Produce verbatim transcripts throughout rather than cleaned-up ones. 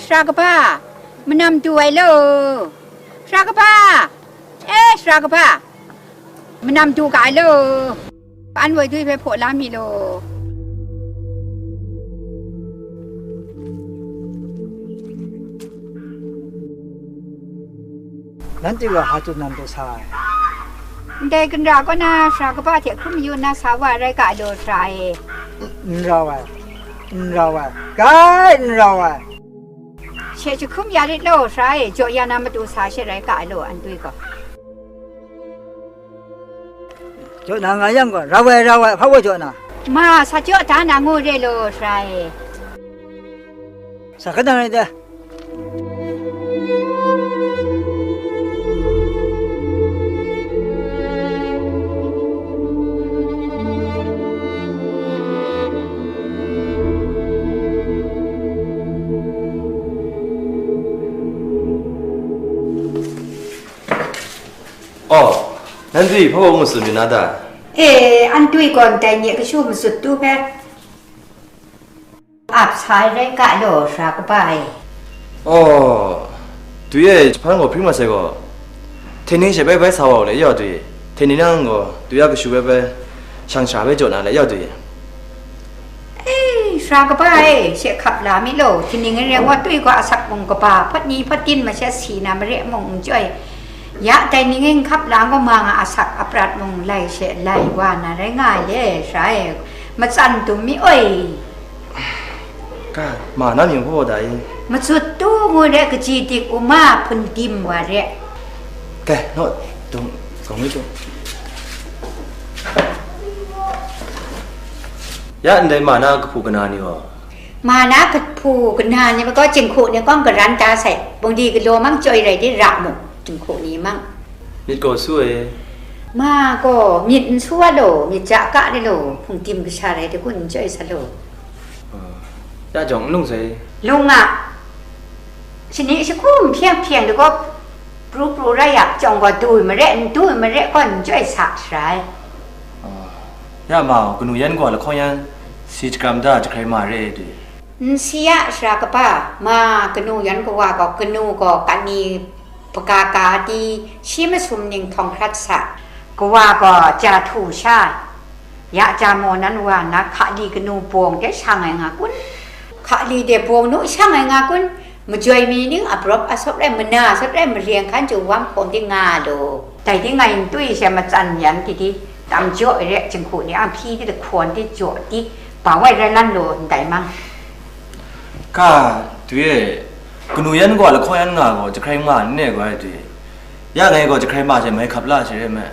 Sara kaba, manam du ai law. Sara kaba, e, sara kaba, manam du ga ai law. An woi dui hpe hpaw la mi law. Nanhte gaw ha tsun nan pru sa ai? Ndai ginra kaw na sara kaba hte hkrum yu na sa wa rai ga law, sara e. N rau ai, n rau ai, kai n rau ai. She jahkrum ya rit law, sara e, jaw ya na matu sa she rai ga ai law, an dui gaw. Jaw na nga yang gaw, rau ai, rau ai, hpa wa jaw na? Ma, sa jaw da na ngu re law, sara e. Sa hkan nang rai de. Oh, nanhte hpa wa masut mi na ta? E, an dui gaw ndai nye kashu masut tu hpe ap sa ai rai ga law, sara kaba e. Oh, dui e, jahpan gaw hpring mat sai gaw, htaining she bai bai sa wa u le, ya dui. Htaining nang gaw, dui a kashu bai bai shang sha bai jaw na le, ya dui. Ei, sara kaba e, she hkap la mi law, htaining n rai wa, tui gaw asak mung kaba, hpawt ni hpawt din masha si na mare mung n chyoi. Ya dai ning e n hkap la n gaw, ma nga asak aprat mung lai she lai wa na rai nga ai le, sara e, matsan dum mi oi. Ka, ma na mying hpaw da i? Matsut tu ngu re, kaji dik u ma, hpun dim wa re. Kai, naw, dum, kawng mi dum. Ya ndai ma na kahpu kana ni gaw? Ma na kahpu kana ni gaw, jinghku ni kawng karan ta sai, bungdi galaw mang chyoi rai di ra mu, jinghku ni mang. Myit gaw su ai. Ma gaw myit n su a law, myit ja ka de law, hpung dim kasha rai de kun n chyoi sa law. Ah, ya jawng n lung sai. Lung a, shani jahku n hpyeng hpyeng de gaw, pru pru rai ya, jawng gaw du ai mare, n du ai mare gaw n chyoi sa sharai. Ah, ya ma, kanu yan gaw lahkawng yan, si jahkram da jahkrai ma re ai dai. N si ya, sara kaba, ma kanu yan kawa gaw, kanu gaw kani hpaga ka di, shi masum ning htawng hkrat sa, kawa gaw ja htu sha, ya ja maw nan wa nna, hkali kanu bawng de shang ai nga kun? Hkali de bawng nu shang ai nga kun? Majoi mi ning abrawp asawp rai, mana sawt rai, mareng hkan chyu wam hkawng di nga law. Dai di ngai n tui she matsan yan di di, tam jaw ai re, jinghku ni a hpyi di lahkawn di jaw di, ba wai rai lan law ndai mang. Ka, dwi e, kanu yan gaw lahkawng yan nga gaw, jahkrai ma n ne gaw ai dwi. Ya ngai gaw jahkrai ma she mai hkap la she re me.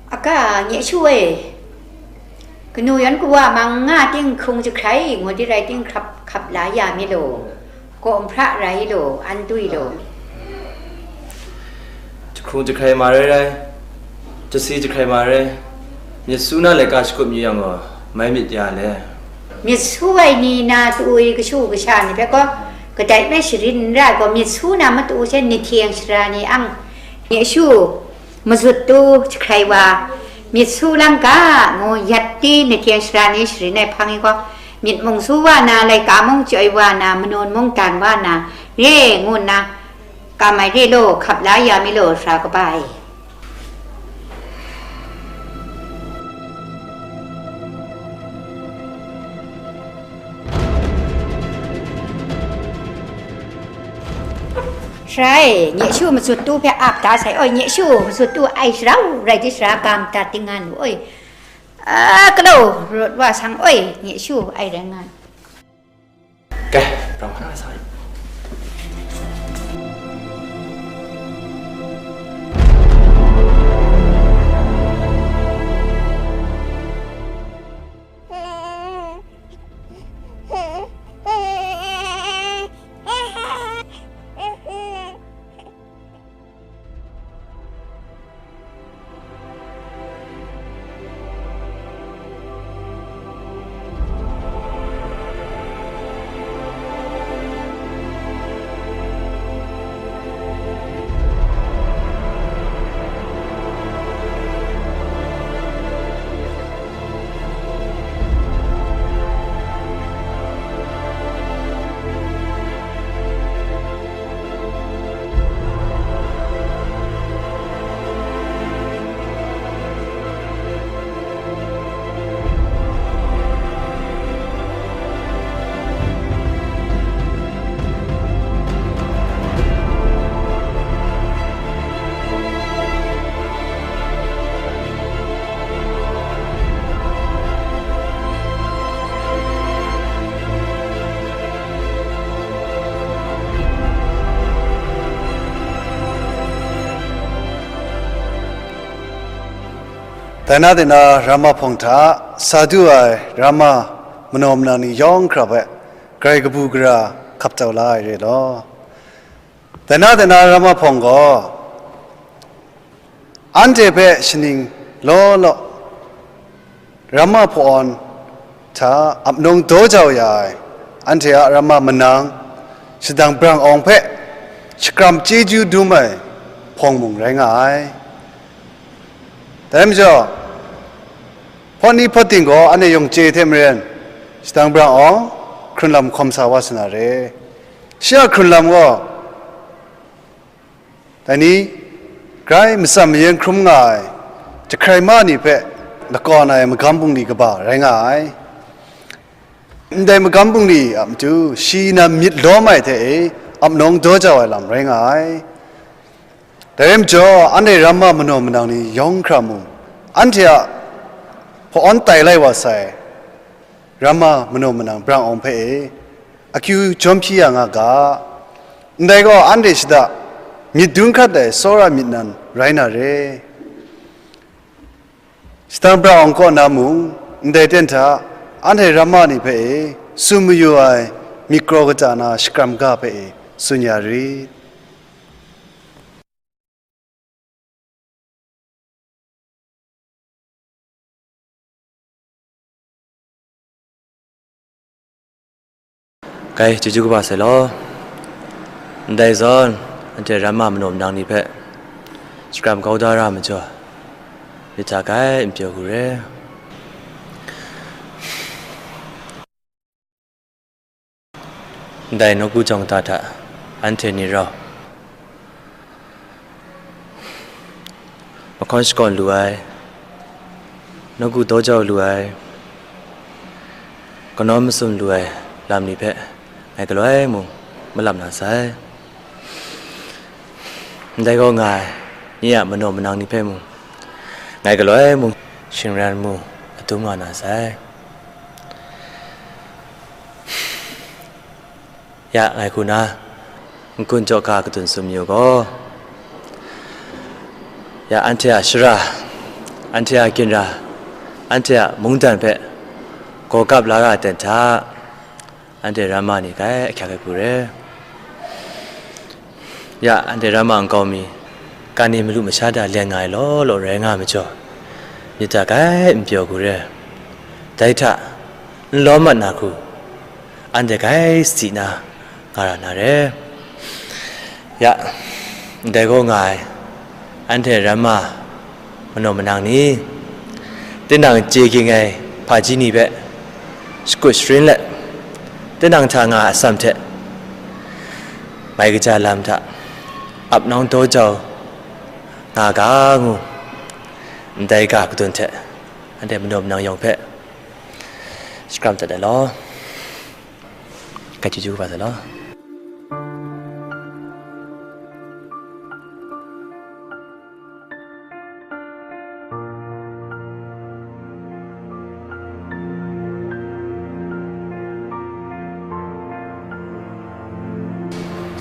Aka, nye shu e, kanu yan kawa mang nga ting hkrung jahkrai ngu di rai ting, hkrap hkap la ya mi law, kaw n hpra rai law, an tui law. Jahkrung jahkrai ma rai rai, jasi jahkrai ma rai, myit su na laika shakut mi yang gaw, mai myit ya le. Myit su ai ni na tu i kashu kasha ni hpe gaw, kadai hpe sharin n ra ai gaw, myit su na matu she ni hkyeng shara ni ang, nye shu, mazut tu jahkrai wa, myit su lam ga, ngu yat di ni hkyeng shara ni sharin ai hpang i gaw, myit mung su wa na, laika mung chyoi wa na, manun mung dan wa na, re ngu nna, kam ai re law, hkap la ya mi law, sara kaba e. Sara e, nye shu mazut tu hpe ap da sai, oi, nye shu mazut tu ai sharau rai di, sara ga madat ting nga nu, oi. A, galaw, rawt wa sang, oi, nye shu ai rai nga. Kai, rau hkan na sa ai. Dai na de na Ramma hpawng hta sa du ai Ramma manaw manang ni yawng hkra hpe grai kabu gara hkap tau la ai re law. Dai na de na Ramma hpawng gaw, anhte hpe shaning law law, Ramma hpawn hta apnawng daw jau ya ai, anhte a Ramma manang, shadang brang awng hpe shakram chyeju dum ai hpawng mung rai nga ai. Dai majaw, hpawt ni hpawt ting gaw anhte yawng chye hte maren, shadang brang awng hkrun lam hkawm sa wa sa na re. Shi a hkrun lam gaw, dai ni, grai matsam mayan hkrum nga ai jahkrai ma ni hpe lakawn ai magam bungli kaba rai nga ai. Ndai magam bungli a matu shi nan myit lawm ai hte e apnawng daw jau ai lam rai nga ai. Dai rai majaw, anhte Ramma manaw manang ni yawng hkra mung, anhte a hpawn tai lai wa sai, Ramma manaw manang brang awng hpe e akyu jawm hpyi ya nga ga. Ndai gaw, anhte shada myit dun hkrat ai tsawra myit nan rai na re. Shadang brang awng kaw na mung, ndai ten hta anhte Ramma ni hpe e tsun mayu ai myit kraw kata na shakram ga hpe e tsun ya rit. Gai, chyeju kaba sai law. Ndai zawn, anhte Ramma manaw manang ni hpe shakram kau da ra majaw, myit hta gai n pyaw hku re. Ndai nawku jawng ta hta anhte ni rau mahkawn shakawn lu ai, nawku daw jau lu ai, kanawn masum lu ai lam ni hpe ngai galoi mung malap na sai. Ndai gaw nga ai, nye a manaw manang ni hpe mung ngai galoi mung shingran mu adum nga na sai. Ya, ngai hku na, n-gun jaw ga kadun tsun mayu gaw, ya, anhte a shara, anhte a ginra, anhte a mungdan hpe gaw kap la ra ai ten hta, anhte Ramma ni gai ahkyak ai hku re. Ya, anhte Ramma nkau mi, kan e malu masha da len nga ai law law rai nga ai majaw, myit hta gai n pyaw hku re. Dai hta, n lawm mat na hku, anhte gai sadi na nga ra na re. Ya, ndai gaw nga ai, anhte Ramma manaw manang ni, tinang chye ging ai hpaji ni hpe shakut sharin let, tinang hta nga ai atsam hte mai kaja lam hta ap nawng daw jau nga ga ngu, ndai ga kadun hte anhte manaw manang yawng hpe shakram dat ai law. Gai chyeju kaba sai law.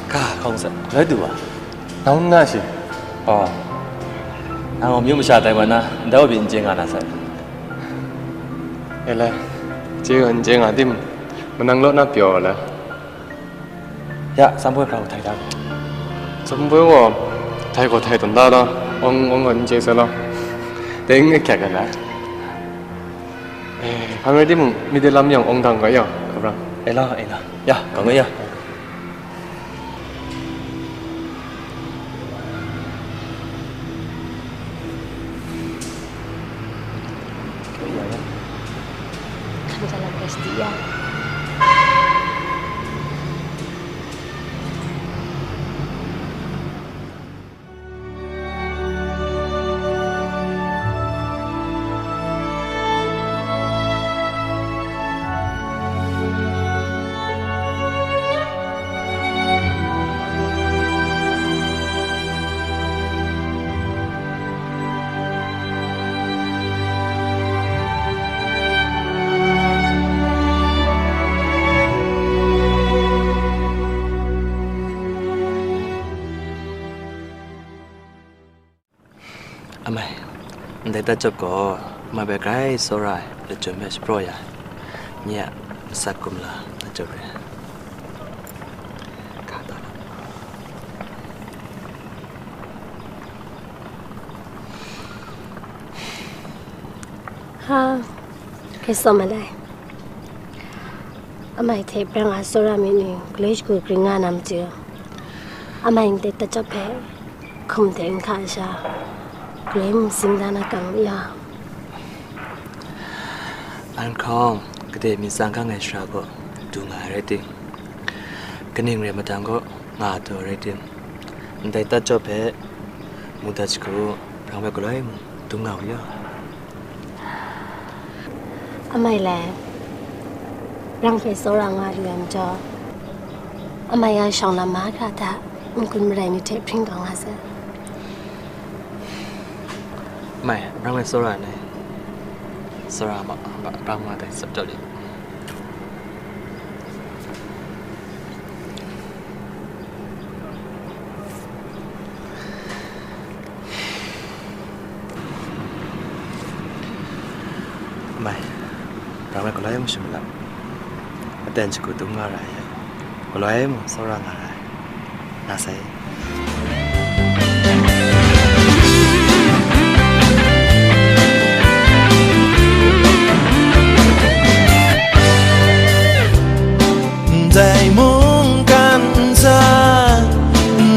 Ka hkawng sai, rai du wa. Nang n na shi? Aw. Nang gaw myu masha tai mat na, ndai wa pyi n chye nga na sai. E le, chye gaw n chye nga tim, manang law na pyaw wa le. Ya, Samboi hpa gaw htai da gaw. Samboi gaw htai gaw htai tawn da law, awng, awng gaw n chye sai law. Dai n ahkyak ga na. E, hpa rai timung, myit de lam yawng awng dang ga yaw, hkabrang. E la, e la. Ya, ga nga ya. Kan jalan plastik ya. Tat chyawp gaw, amai hpe grai tsawra ai lachyum hpe shapraw ya ai, nye a matsat kumla tat chyawp re. Ga taw la. Ha, hkrai tsawm ai. Amai hte brang a tsawra myit ni galoi shagu gring nga na machyu, amai ndai tat chyawp hpe hkum hte n hka sha, galoi mung sing da na kang ya. An hkawng, gade myit tsang gang ai shara gaw du nga ai rai tim, kaning rai madang gaw nga ai rai tim, ndai tat chyawp hpe mu dat shagu, brang hpe galoi mung dum nga u ya. Amai le, brang hpe tsawra nga lu ai majaw, amai a shawng lam mahkra hta n-gun marai ni hte hpring kau nga sai. Mai, brang hpe tsawra ai, tsawra ma, ma, brang ma dai tsap jaw li. Mai, brang hpe galoi mung shim lam, aten shagu dum nga ra ai, galoi mung tsawra nga ra ai, nga sai. Ndai mungkan ntsa,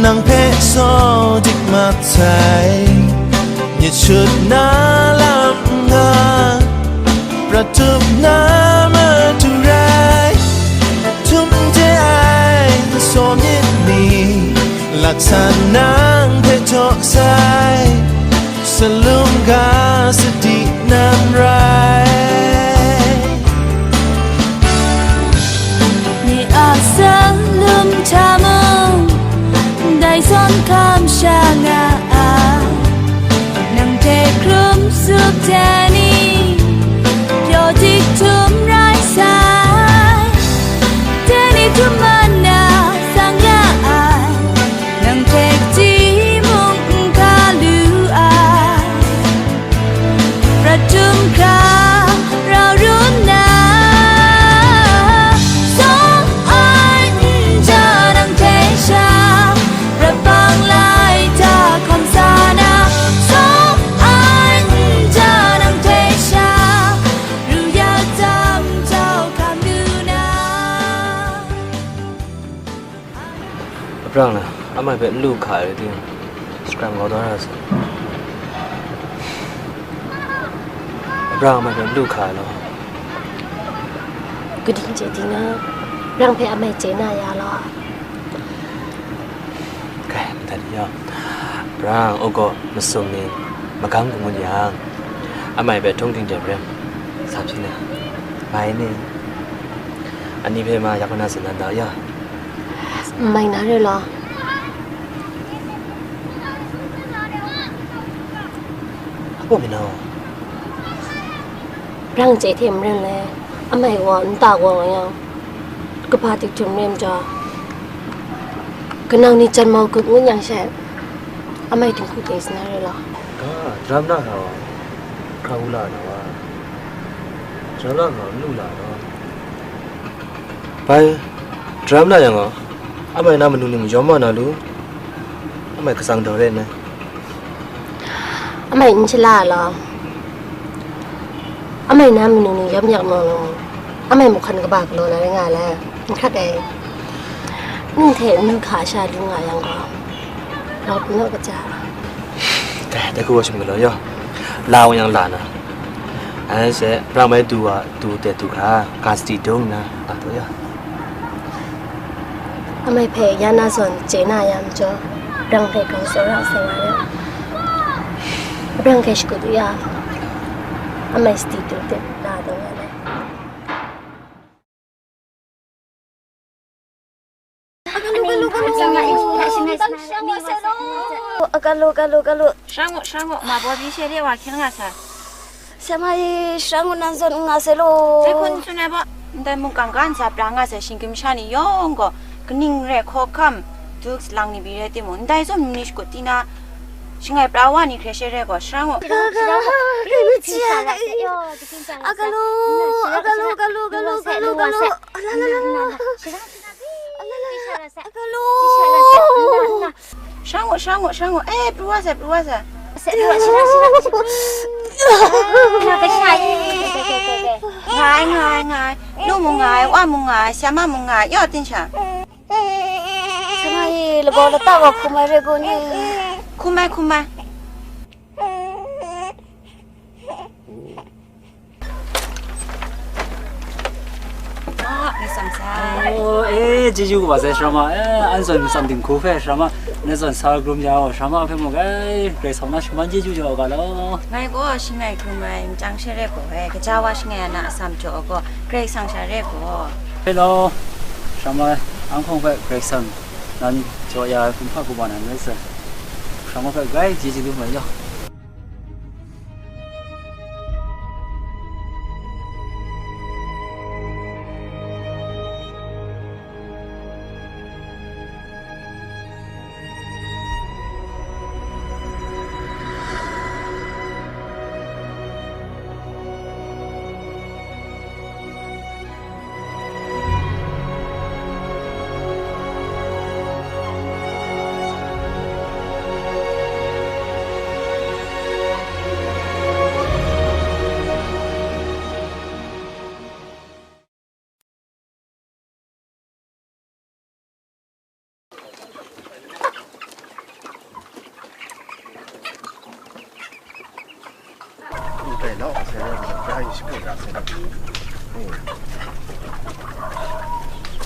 nang hpe saw dik mat sai. Myit shut na lam nga, prat tup na matu rai. Htum de ai saw myit ni, laksan nang hpe htaw sai. Salum ga sadi nan rai. Ni a salum hta mung, dai zawn kamsham nga ai. Nang hte hkrum tsup de ni, pyaw dik htum rai sai. De ni htum man na sang ya ai. Nang hte kaji mung n hka lu ai, prat htum hkra rau run na, saw ai n ja nang hte sha, prat bang lai da hkam sa na, saw ai n ja nang hte sha, ru ya tam jau hkam lu na. Abraham na, amai hpe n lu hka ai rai timung, shakram kau da na sa. Abraham amai hpe n lu hka ai law. Kaning chye di na, Abraham hpe amai chye na ya law. Kai, madat ya. Abraham, u gaw masum ni, magam gun ngut yang, amai hpe htung ting jep rim, sa hpyi na. Mai ni, ani hpe ma yak na tsun dan da ya. N mai na re law. Apo mi na. Brang chye hte maren le, amai gaw nta gaw nga yang, kaba tik htum re majaw, kanau ni jan mau gup ngut yang she, amai dinghku de sa na re law. Ga, dram na hkra wa, hkra wu la na wa, dram na hkra wa, n lu la na wa. Bai, dram na yang gaw, amai na manu ni mayawm wa na lu, amai katsang daw re nna. Amai n shala law, amai na manu ni yawm yak naw law, amai mahkawn kaba galaw na rai nga le, n hkrat ai. Ning hte n lu hka sha lu nga yang gaw, rawt n naw kaja. Dai, dai hku wa shim galaw yaw, la wa yang la na. Anhte she, rang bai du wa, du de du hkra, ga sadi dung nna, la taw ya. Amai hpe ya na zawn chye na ya majaw, brang hpe grau tsawra sai wa ya. Brang hkrai shakut u ya, amai sadi du de la taw ya na. Agalu, galu, galu. Shang u, shang u, ma baw byi she de wa hkyen nga sa. Sema e, shang u, nan zawn n nga sai law. Dai hku n tsun ai baw, ndai mungkan ga ntsa pra nga sai shinggyim sha ni yawng gaw, kaning re hkawhkam, duk salang ni pyi rai timung, ndai zawn mung ni shakut ti na, Shangai pra wa ni hkre she re gaw, sharang gaw. Sharang gaw, sharang gaw. Agalu, agalu, agalu, agalu, agalu, agalu. Ala, ala, ala, ala. Sharang, sharang. Agalu. Sharang gaw, sharang gaw, sharang gaw. Eh, pru wa sai, pru wa sai. Sharang, sharang, sharang. Ala, kasha, eh, eh, eh, eh, eh. Ngai, ngai, ngai. Nu mu ngai, wa mu ngai, sya ma mu ngai, yaw, tin sha. Shangai, lagaw lata gaw hkum ai re gu ni? Hkum ai, hkum ai. Ah, ngai tsam sai. Oh, eh, chyeju kaba sai, sharama. Eh, an zawn something hku hpe, sharama. Na zawn sa krum ya, sharama hpe mung, eh, Karai Kasang na shaman chyeju jau ga law. Ngai gaw, shangai hkum ai, nchyang sha re gaw, eh, kaja wa shangai ai na atsam jaw gaw, Karai Kasang sha re gaw. Hello, sharama, an hkawng hpe Karai Kasang nan jaw ya ai kumhpa kuba nan rai sai. Sharama hpe grai chyeju dum ai yaw.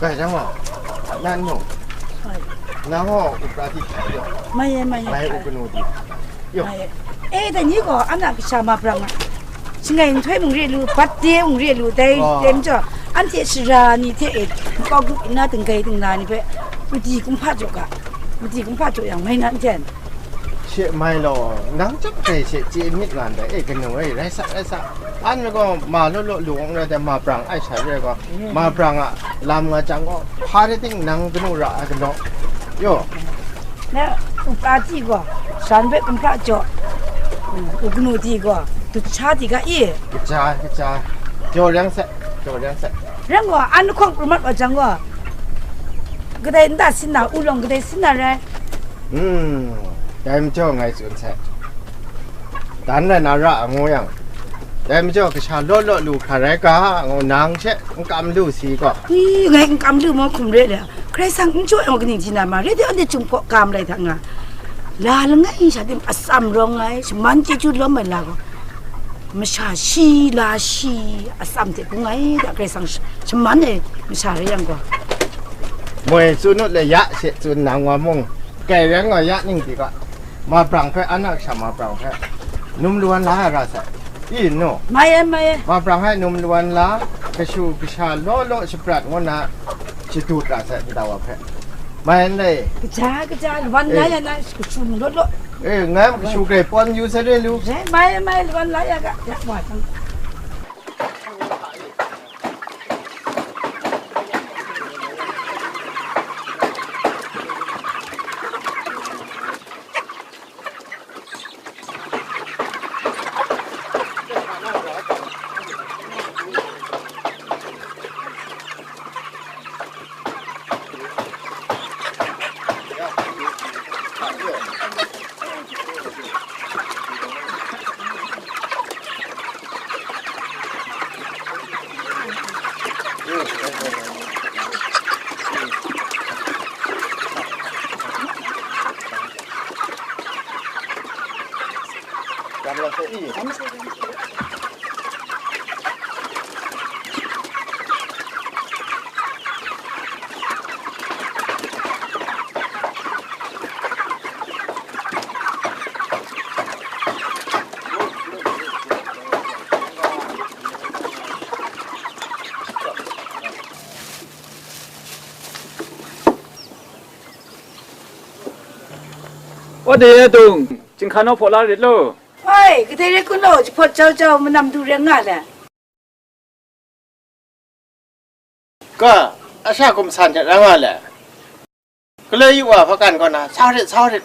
Kai jang wa, nan nu, nang gaw upra di hkrai yaw, mai e, mai e, mai u kanu di, yaw. Mai e. Eh, dai ni gaw, an a kasha ma brang a. Shangai nhtoi mung re lu, bat de mung re lu, dai, ah, dai majaw, anhte sara ni hte e, nkau grup nna dinggai dingla ni hpe, madi kumhpa jaw ga, madi kumhpa jaw yang, mai na n ten. She mai law, nang chyawm hkrai she chye myit nga ndai, e, kanu e, rai sa, rai sa. An gaw, ma law law lu wang rai de, ma brang ai sha re gaw, ma brang a lam nga jang gaw, hpa rai ting nang kanu ra ai galaw. Yaw. Na, u pra ti gaw, shan hpe kumhpa jaw, u kanu ti gaw, dut sha ti ga i? Kaja, kaja. Jaw reng sai, jaw reng sai. Reng gaw, an lahkawng pru mat wa jang gaw, kadai nta sin na, u lawng kadai sin na rai? Hmm, dai majaw ngai tsun sai. Dan rai na ra a ngu yang, dai majaw kasha law law lu hkra rai ga, ngu nang she n kam lu si gaw. Wi, ngai n kam lu maw hkum re de, Karai Kasang n jaw yang kaning di na ma, re de anhte Chyum hkaw kam lai hta nga, la langai sha tim atsam rawng ai, shaman chyeju lawm ai la gaw, masha shi la shi atsam hte bung ai da, Karai Kasang sh-, shaman ai masha rai yang gaw. Moi tsun ut le ya she tsun nang wa mung, kai rai nga ya ning di ga, ma brang hpe, an a kasha ma brang hpe, num lawan la ai ra sai. I nu? Mai e, mai e. Ma brang hpe num lawan la, kashu kasha law law shaprat ngu na, shadut ra sai, nta wa hpe. Mai n lai. Kaja, kaja, lawan la ya na, kashu law law. Eh, ngai kashu grai pawn yu sai re lu. Rai, mai e, mai e, lawan la ya ga, ya wa jang. Wa de e dung, chyinghka naw hpaw la rit law. Hoi, kadai rai kun law, jahpawt jau jau, manam du rai nga le. Ka, a sha gumsan hte ra nga le. Galoi yu wa hpakan kaw na, sa rit, sa rit.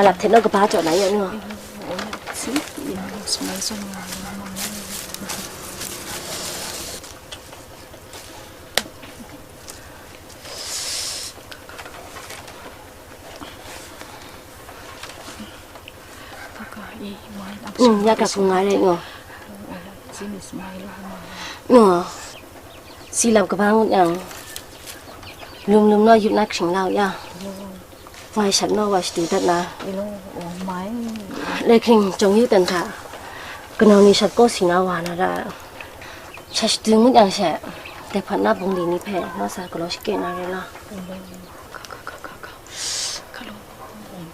malap hte naw kaba jaw na ya nu. Mm, ya ka hpung nga rai ngu. Ngu. Si lap kaba ngut yang, lum lum naw yup na hkring lau ya. Ngai shat naw wa shadu dat na. Lai hkring jawng yu dan hta, kanau ni shat kaw si na wa na ra. Shat shadu ngut yang she, dai hpawt na bungli ni hpe naw sa galaw shake na rai la. Ka, ka, ka, ka, ka. Ka law,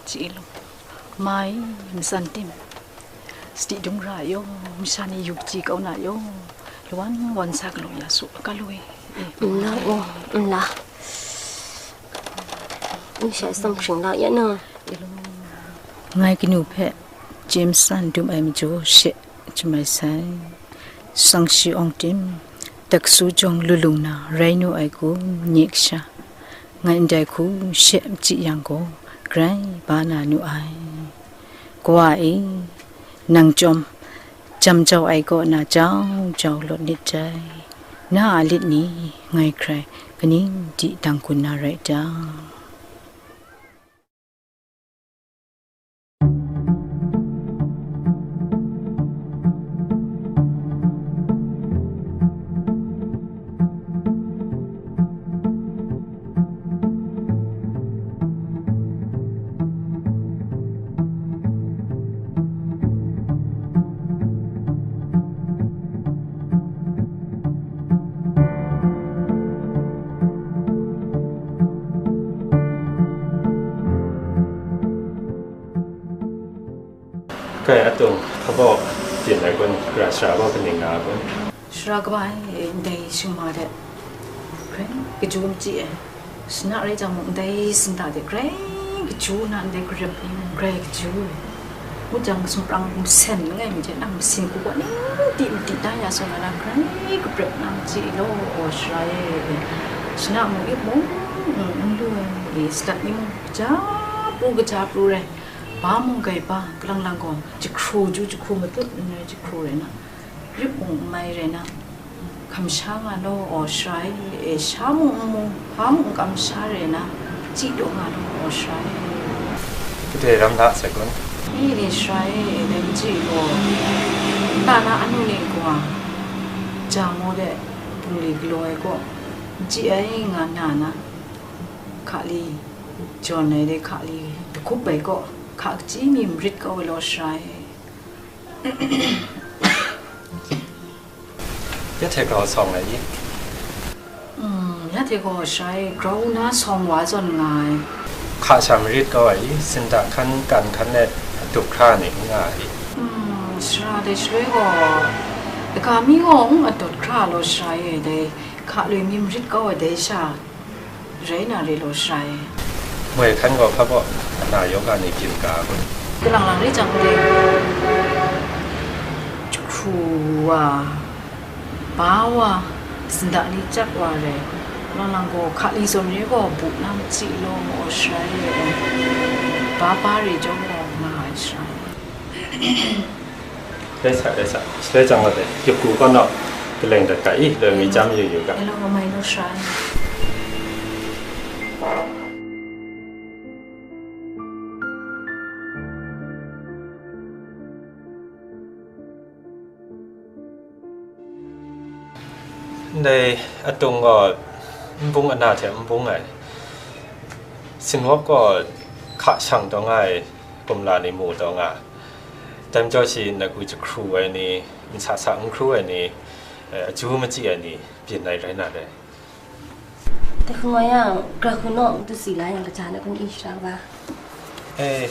chi law. Mai, matsan tim. Sadi dung ra yaw, masha ni yu kaji kau na yaw. Lawan wan sa galaw ya su, ka law e. Eh, Nla, oh, nla. Nshai tsawm hkring la ya na. Ngai kanu hpe chye matsan dum ai majaw she jamai sai. Sangshi awng tim, taksu jawng lulung na rai nu ai kun, nye kasha. Ngai ndai hku she machyi yang gaw, grai ba na nu ai. Kawa e, nang chyawm jam jau ai kaw na jau jau lawt nit jai. Na a lit ni ngai hkrai kaning di dang kun na rai ta? Kai, atung, hpa baw byin ai kun, gara shara gaw kaning nga ai kun? Shara kaba e, ndai shingma de grai kaju machyi ai. Shana rai jang mung, ndai sinda de grai kaju na, ndai garep ni mung grai kaju ai. Ngut jang, sumprang nsen langai mi hte nang masin hku gaw ning di madi da ya saw na, na grai kaprep na machyi law, aw, shara e. Shana mung, ip mung, n lu ai, e, sadat ni mung, kaja pru, kaja pru rai. Ba mung grai ba, kalang lang gaw, jahkru ju, jahkru matut n rai, jahkru rai na, rip mung n mai rai na, kamsha nga law, aw, shara e, sha mung n mu, hpa mung n kamsha rai na, chyi taw nga law, aw, shara e. Kadai ram la sai kun? Ni ni shara e, dai machyi gaw, nta na anu ni gaw, ja maw de, bungli galaw ai gaw, machyi ai nga na na, hkali, jawn ai de hkali, dahkup ai gaw, hka kaji mi marit kau ai law, shara e. Ya hte grau sawng ai i? Mm, ya hte gaw shara e, grau na sawng wa zawn nga ai. Hka sha marit kau ai i? Sinda hkan, kan hkan e, a tup hkra ni n nga ai i? Mm, shara dai shaloi gaw, daga mi gaw n a dawt hkra law, shara e, dai hka lui mi marit kau ai dai sha, rai na re law, shara e. Moi hkan gaw hpa baw, ana yawng a ni byin ga ai kun? Kalang lang rai jang de, jahkru wa, ba wa, sinda ni chyat wa rai, kalang lang gaw hkali zawn re gaw bu na machyi law, aw, shara e, ba ba re jawng gaw nga ai, shara e. Rai sa, rai sa. Shaloi jang wa de, yup gu kaw naw, kaleng dat ga i, loi mi jam yu yu ga. Hello, mai nu shara. Ndai atung gaw n bung, ana hte n bung ai. Sinwap gaw hka shang taw nga ai, kumla ni mu taw nga ai. Dai majaw shi nat gu jahkru ai ni, nsa sa n hkru ai ni, eh, aju machyi ai ni byin ai rai na re. Dai hku nga yang, gara hku naw, n tu si la yang, kaja na kun i shara ba? Eh,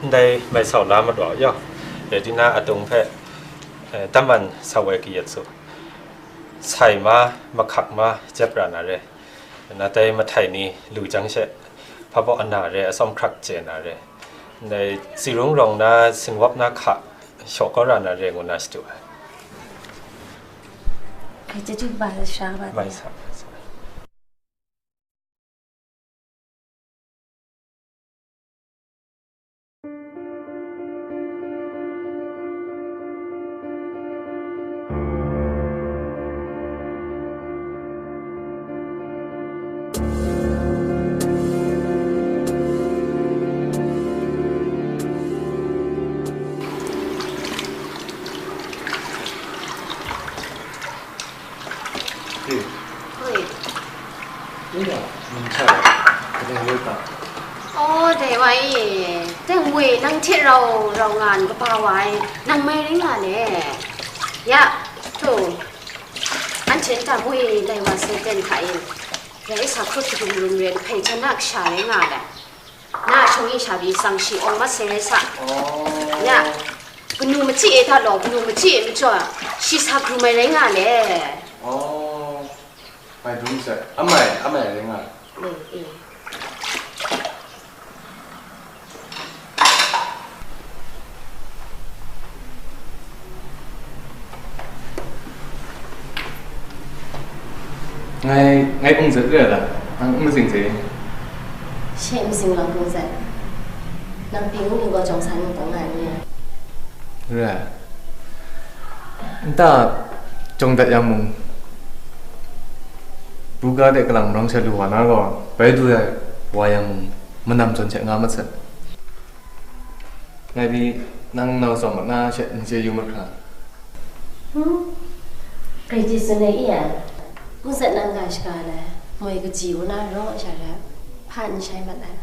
ndai mai sau la madau yawng, eh, tinang atung hpe, eh, taman sau ai kayat su. Sai ma, mahkak ma, jep ra na re. Nat ai mahtai ni lu jang she, hpa baw ana re, atsawm hkrak chye na re. Ndai Tsirung rawng na, Sinwap na hka shaw kau ra na re ngu na shadu ai. Chyeju kaba sa, shara kaba. Mai sa, mai sa. Aw, dai wa e, dai wa e, nang hte rau, rau nga n kaba wa ai, nang mai rai nga le. Ya, hto, anhte nta wa e, dai wa Satan hta e, rai sa hkru hkru rum ren hpai htan na kasha rai nga le. Na a shawng e sha pyi tsang shi awng mat sai rai sa. Oh. Ya, kanu machyi e hta law, kanu machyi e majaw, shi sa hkru mai rai nga le. Oh. Mai dum sai, amai, amai rai nga. Mm, mm. Ngai, ngai kung zat re la, nang n matsing se. She matsing law kung zat. Nang pyi ngu lu gaw jawng san n tang nga n ni? Re ai. Nta jawng dat yang mung, buga de kalang marang sha lu wa na gaw, bai du ai wa yang mung, manam zawn hte nga mat sat. Ngai pyi nang nau tsawm mat na she n chye yu mat hkra. Hmm. Grai chye tsun ai i ya, kung zat nang ga shaga lai, moi kaji wa na raw sha rai, hpa n shai mat ai.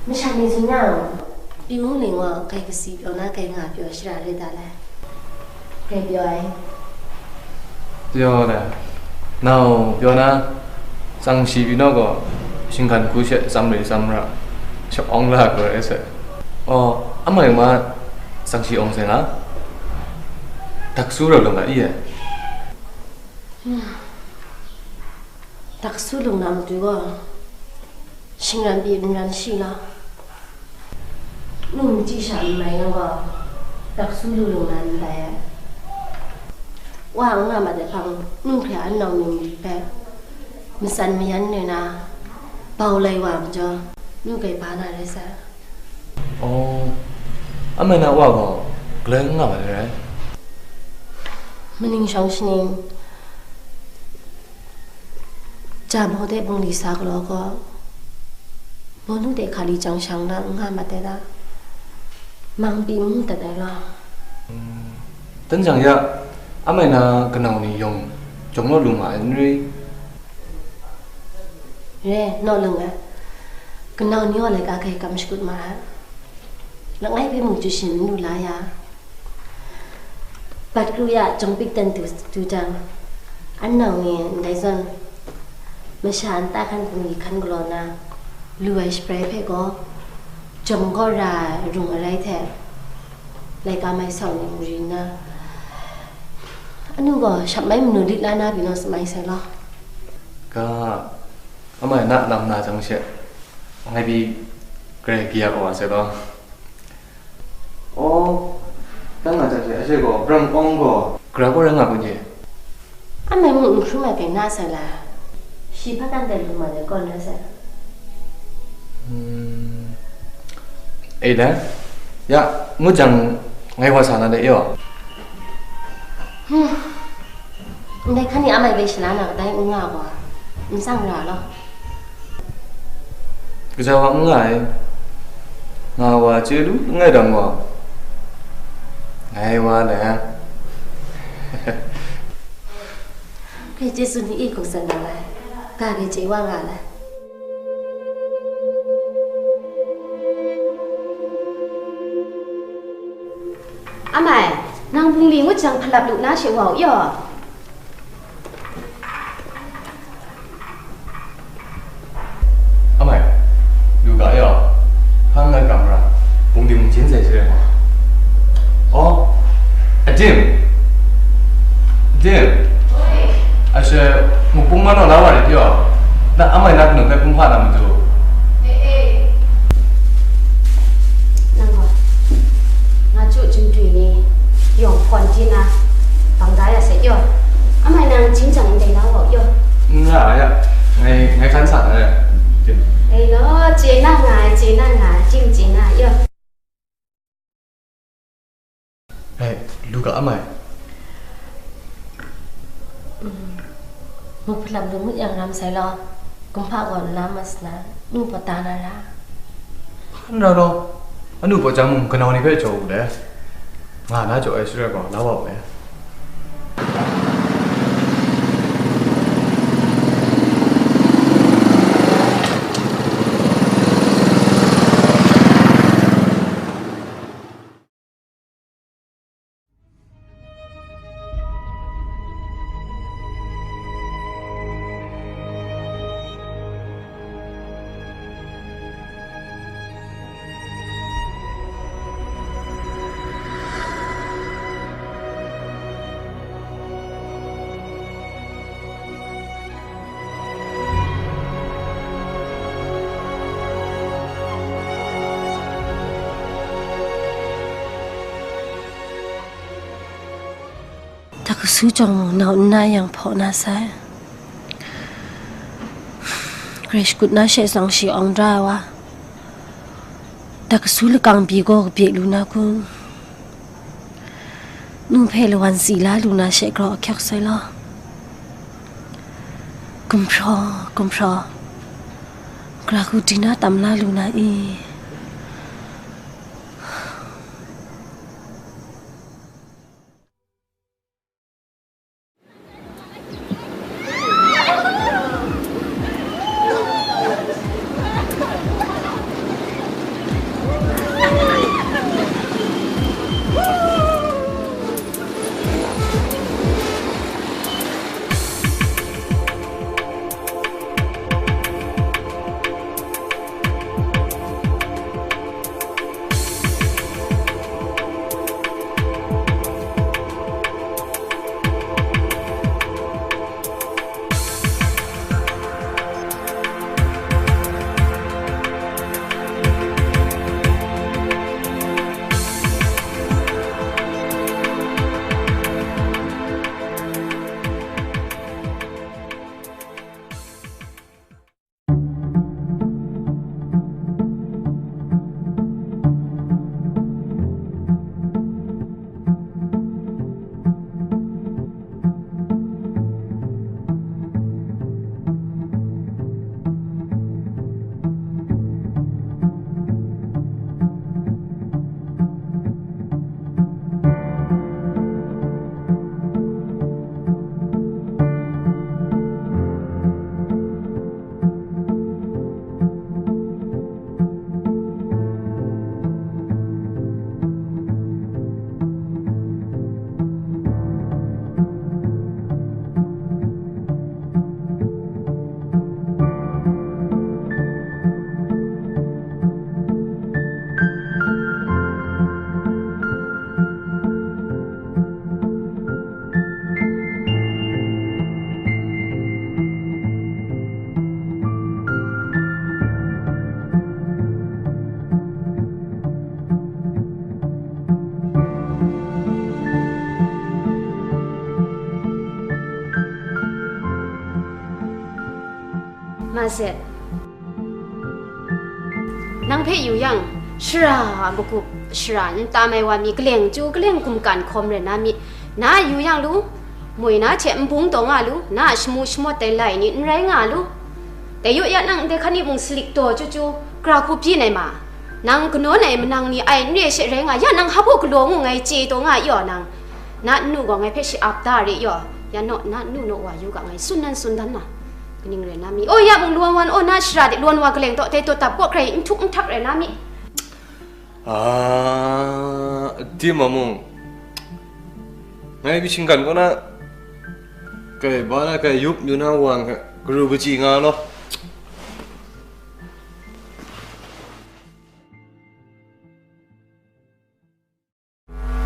Masha ni tsun yang, pyi ngu ling wa, grai kasi pyaw na, grai nga pyaw shara rai da lai. Grai pyaw ai. Pyaw da. Nau pyaw na, tsang shi pyi naw gaw, shinggan hku she tsam re tsam ra, shap awng la gaw rai sai. Aw, amai ma tsang shi awng sai nga? Dak su rau lung ga i e? Dak su lung na matu gaw, shingran pyi n ran shi law, nu machyi sha n mai yang gaw, dak su lu lung na ndai ai. Wa n nga mat ai hpang, nu hkra n nau num hpe matsan mayan re na, bau lai wa majaw, nu grai ba na rai sai. Oh, amai na wa gaw galoi n nga mat ai rai? Maning shawng shaning, ja baw de bungli sa galaw gaw, bawnu de hkali jang shang na n nga mat ai ta? Mang pyi mu dat ai law. Tan jang ya, amai na kanau ni yawng jawng naw lu nga ai n ri? Re, naw lung ai. Kanau ni gaw laika hkai kam shakut ma ai. Langai hpe mung chyu shin n lu la ya. Bat kru ya jawng pik dan du, du jang, an nau ni ndai zawn, masha nta hkan bungli hkan galaw na, lu ai shabrai hpe gaw, jawm gaw ra ai rung arai hte, laika mai sau ni mari nna, anu gaw shap mai manu lit la na pyi naw sa mai sai law. Ga, amai na lam na jang she, ngai pyi grai kaya kau wa sai law. Oh, dan nga jang she, ashe gaw, brang awng gaw, gara gaw rai nga kun ye? Amai mung n hkrum ai pyi na sai la, shi hpa kan dai lu ma dai kaw na sai. Hmm. E da, ya, ngut jang, ngai wa sa na de yaw. Hmm. Ndai hkan ni amai bai shala na kadai n nga gaw, n tsang ra law. Kaja wa n nga ai, nga wa chye lu langai dang gaw, ngai wa lai a. Hkrai chye tsun ni e hkuk san na lai, ga hkrai chye wa nga lai. Amai, nang bungli ngut jang hpalap lu na she wa u yaw. Amai, lu ga yaw, hpang ngai kam ra, bungli mung jin sai sare ma. Oh, adim, adim. Ashe, mukpung man naw la wa rit yaw, na amai na kanu hpe hpung hpa na matu. Nang gaw, nga ju jindwi ni yawng hpawn di na, bang da ya sai yaw. Amai nang jin jang ndai na wa yaw. N ra ai a, ngai, ngai hkan sa na re. Ai law, chye na nga ai, chye na nga ai, jing chye na yaw. Ai, lu ga amai. Mm. Muk hpalam lu ngut yang ram sai law, kumhpa gaw nna mas na, nu pawt da na ra. N ra law, anu pawt jang mung kanau ni hpe jaw u le, nga na jaw ai sara gaw, la wa u me. Kasu jawng mung nau nna yang hpaw na sai. Grai shakut na she tsang shi awng da ai wa, da kasu lakang pyi gaw kabye lu na kun? Nu hpe lawan si la lu na she grau ahkyak sai law. Gumhpraw, gumhpraw, gara hku di na tam la lu na i? Ma zet. Nang hpe yu yang, shara a magup, shara n tam ai wa mi kaleng chyu, kaleng gumkan hkawm rai na mi, na a yu yang lu, moi na hte nbung taw nga lu, na a shamu shamawt ai lai ni n rai nga lu. Dai yaw ya nang ndai hkan ni mung salik taw chyu chyu, gara hku byin ai ma. Nang kanawn ai manang ni ai n re she rai nga, ya nang hpa galaw ngu ngai chye taw nga yaw nang. Na nnu gaw ngai hpe shi ap da re yaw, ya naw, na nnu naw wa yu ga ngai tsun nan tsun dan na. Kaning rai na mi? O ya mung lawan wan, o na shara de lawan wa kaleng taw, dai taw tap kaw hkrai n htuk n htak rai na mi? Ah, dim ma mung, ngai bi shinggan kaw na, kai ba na, kai yup yu na wa, garu kaji nga law.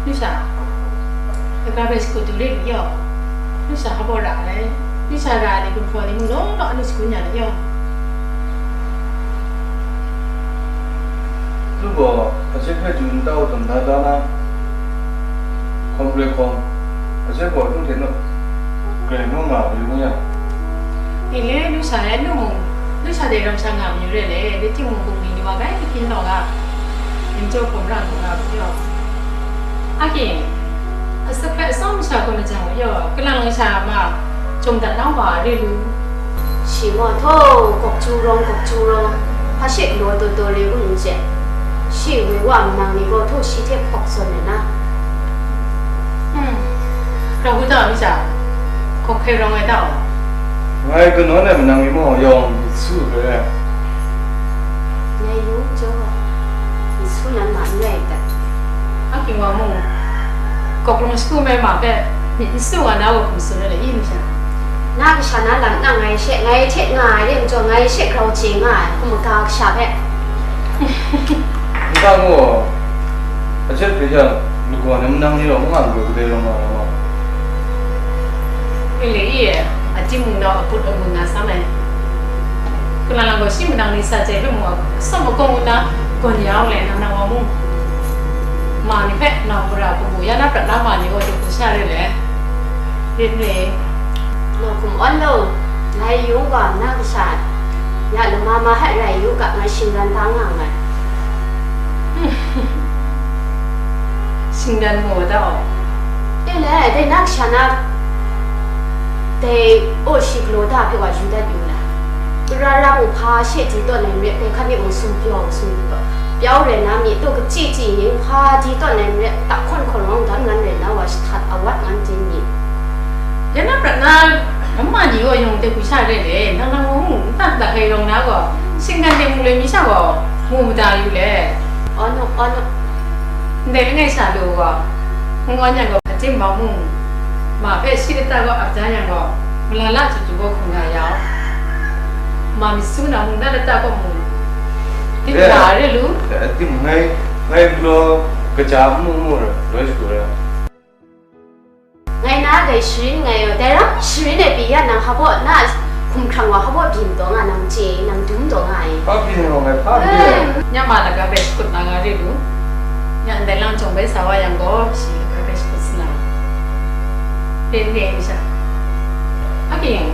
Lu sha, kaga bai shakut du re lu yaw. Lu sha hpa ra ai. Lu sha ra ai ni gumhpraw ni mung law law anu shagun ya lu yaw. Lu gaw, aje hpe ju nta u tam da da na, hkawm grai hkawm, aje gaw lu hte nu, grai naw nga ai lu ya. Ni le lu sha e nu mung, lu sha de ram sha nga mayu re le, de timung bungli ni wa bai hpyi law ga, ning jaw hkawm ra lu ga, yaw. Aking, asak hpe atsawm masha gaw majaw, yaw, kalang lasha ma, jawm dat na wa re lu. Shi gaw, htaw, gawk chyu rawng, gawk chyu rawng, hpa she galaw taw taw re gun n chye. Shi woi wa manang ni gaw, htaw shi hte hkawk zawn ai na. Hmm. Grau hu ta, mi sha, hkawk hkai rawng ai ta wa. Ngai kanawn ai manang ni maw, yawng myit su hkrai ai. Ngai yung jaw, myit su nan ma n rai dat. Aking wa mung, gawk rung shagu mai ma hpe, myit n su wa na wa hkum tsun ai le, i mi sha? Na kasha na lam na ngai she, ngai hte nga ai re majaw, ngai she grau chye nga ai, hkum maga kasha hpe. N ta gaw, a jet hpe yang, lagaw na manang ni rau, mung a n gaw kadai rawng nga ai ma? Wi le i e, a timung nau a put a gun nga sam ai. Kalang lang gaw shi manang ni sa jai hpe mu a, atsawm agawng nna, gawn ya u le, nang nang wa mung. Ma ni hpe nau mara hku mu ya na prat na ma ni gaw, dai hku sha re le. Rit re. Law hkum awn lo, ngai yung gaw na kasha, ya lama mahat rai yu ga, ngai shingran da nga nngai. Shingran mu da aw. E le, dai na kasha na, dai aw shi galaw da hpe wa yu dat yu la. Gara ra mung hpa she di tawn ai n rai, dai hkan e mung sumpraw, sumpraw, pyau rai na mi, taw kachyi chyi ning hpa di tawn ai n rai, tak hkawn hkawn rawng dan ngan rai na wa, shahtat awat ngan chyen mi. Ya na prat na, namma ni gaw yawng de hku sha re le, nang nang mung nta nta hkrai rawng na gaw, shinggan de mung le mi sha gaw, mu mada yu le. Aw nu, aw nu. Ndai langai sha lu gaw, n awn yang gaw, hpatim mau mung, ma hpe shi lata gaw ap dan yang gaw, malala chyu chyu gaw hkrum nga ya u. Ma myit su na mung na lata gaw mung, dit Eh, nga re lu. Eh, tim ngai, ngai galaw kaja n mu mu ra, loi shu ra. Ngai na dai sharin ngai yaw, dai ram sharin ai pyi ya nang hpa baw na hkumhkrang wa hpa baw byin taw nga, nang chye, nang dum taw nga ai. Hpa byin gaw ngai hpa n byin ai. Nya ma laga bai shakut na nga re lu. Nya ndai lang jawng bai sa wa yang gaw, shi laga bai shakut sa na. Pen re ai sha. Aking,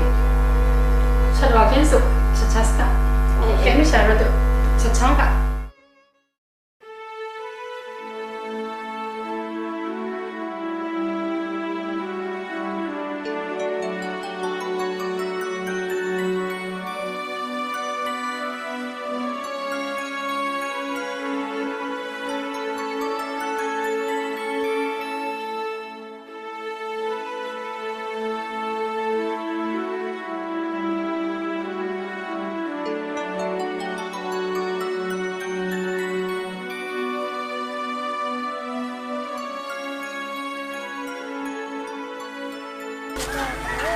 shat wa hkyen suk, shat sha sa. Ai, ai. Hkyen masha rawt u, shat sha ga.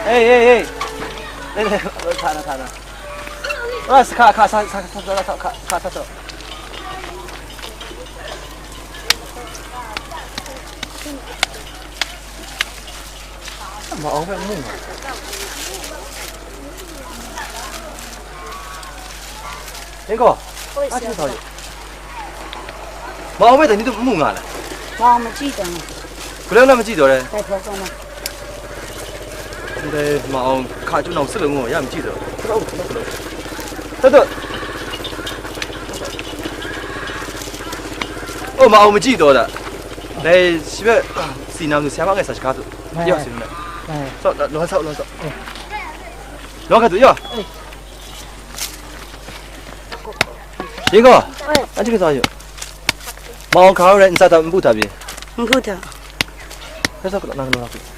Ei, ei, ei. Ei, ei, sa na, sa na. Ah, sa, ka, ka, sa, sa, sa, sa, sa, ka, ka, sa, sa. Ma Aung hpe n mu nga. Ning gaw, Oi, a hpyi sa sa yu. Ma Aung hpe dai ni htum n mu nga le? Ma Aung machyi taw nga. Galoi na machyi taw le? Dai hpaw sa na. Ndai Ma Aung hka chyu nau salu ngu, ya machyi taw. Sa u, sa u, sa u. Sa taw. O, Ma Aung machyi taw da. Dai shi hpe, ah, si na matu, sa ma ngai sa shaga tu. Mai, ya, mai. Si na. Mai. Sa, la, law sa, law sa. Eh. Law hkra tu, ya. Eh. Ning gaw, eh, anhte hkra sa yu. Ma Aung hkra rai, n sa ta, n bu ta pyi? N bu ta. Hkra sa, hkra, nang, nang, nang.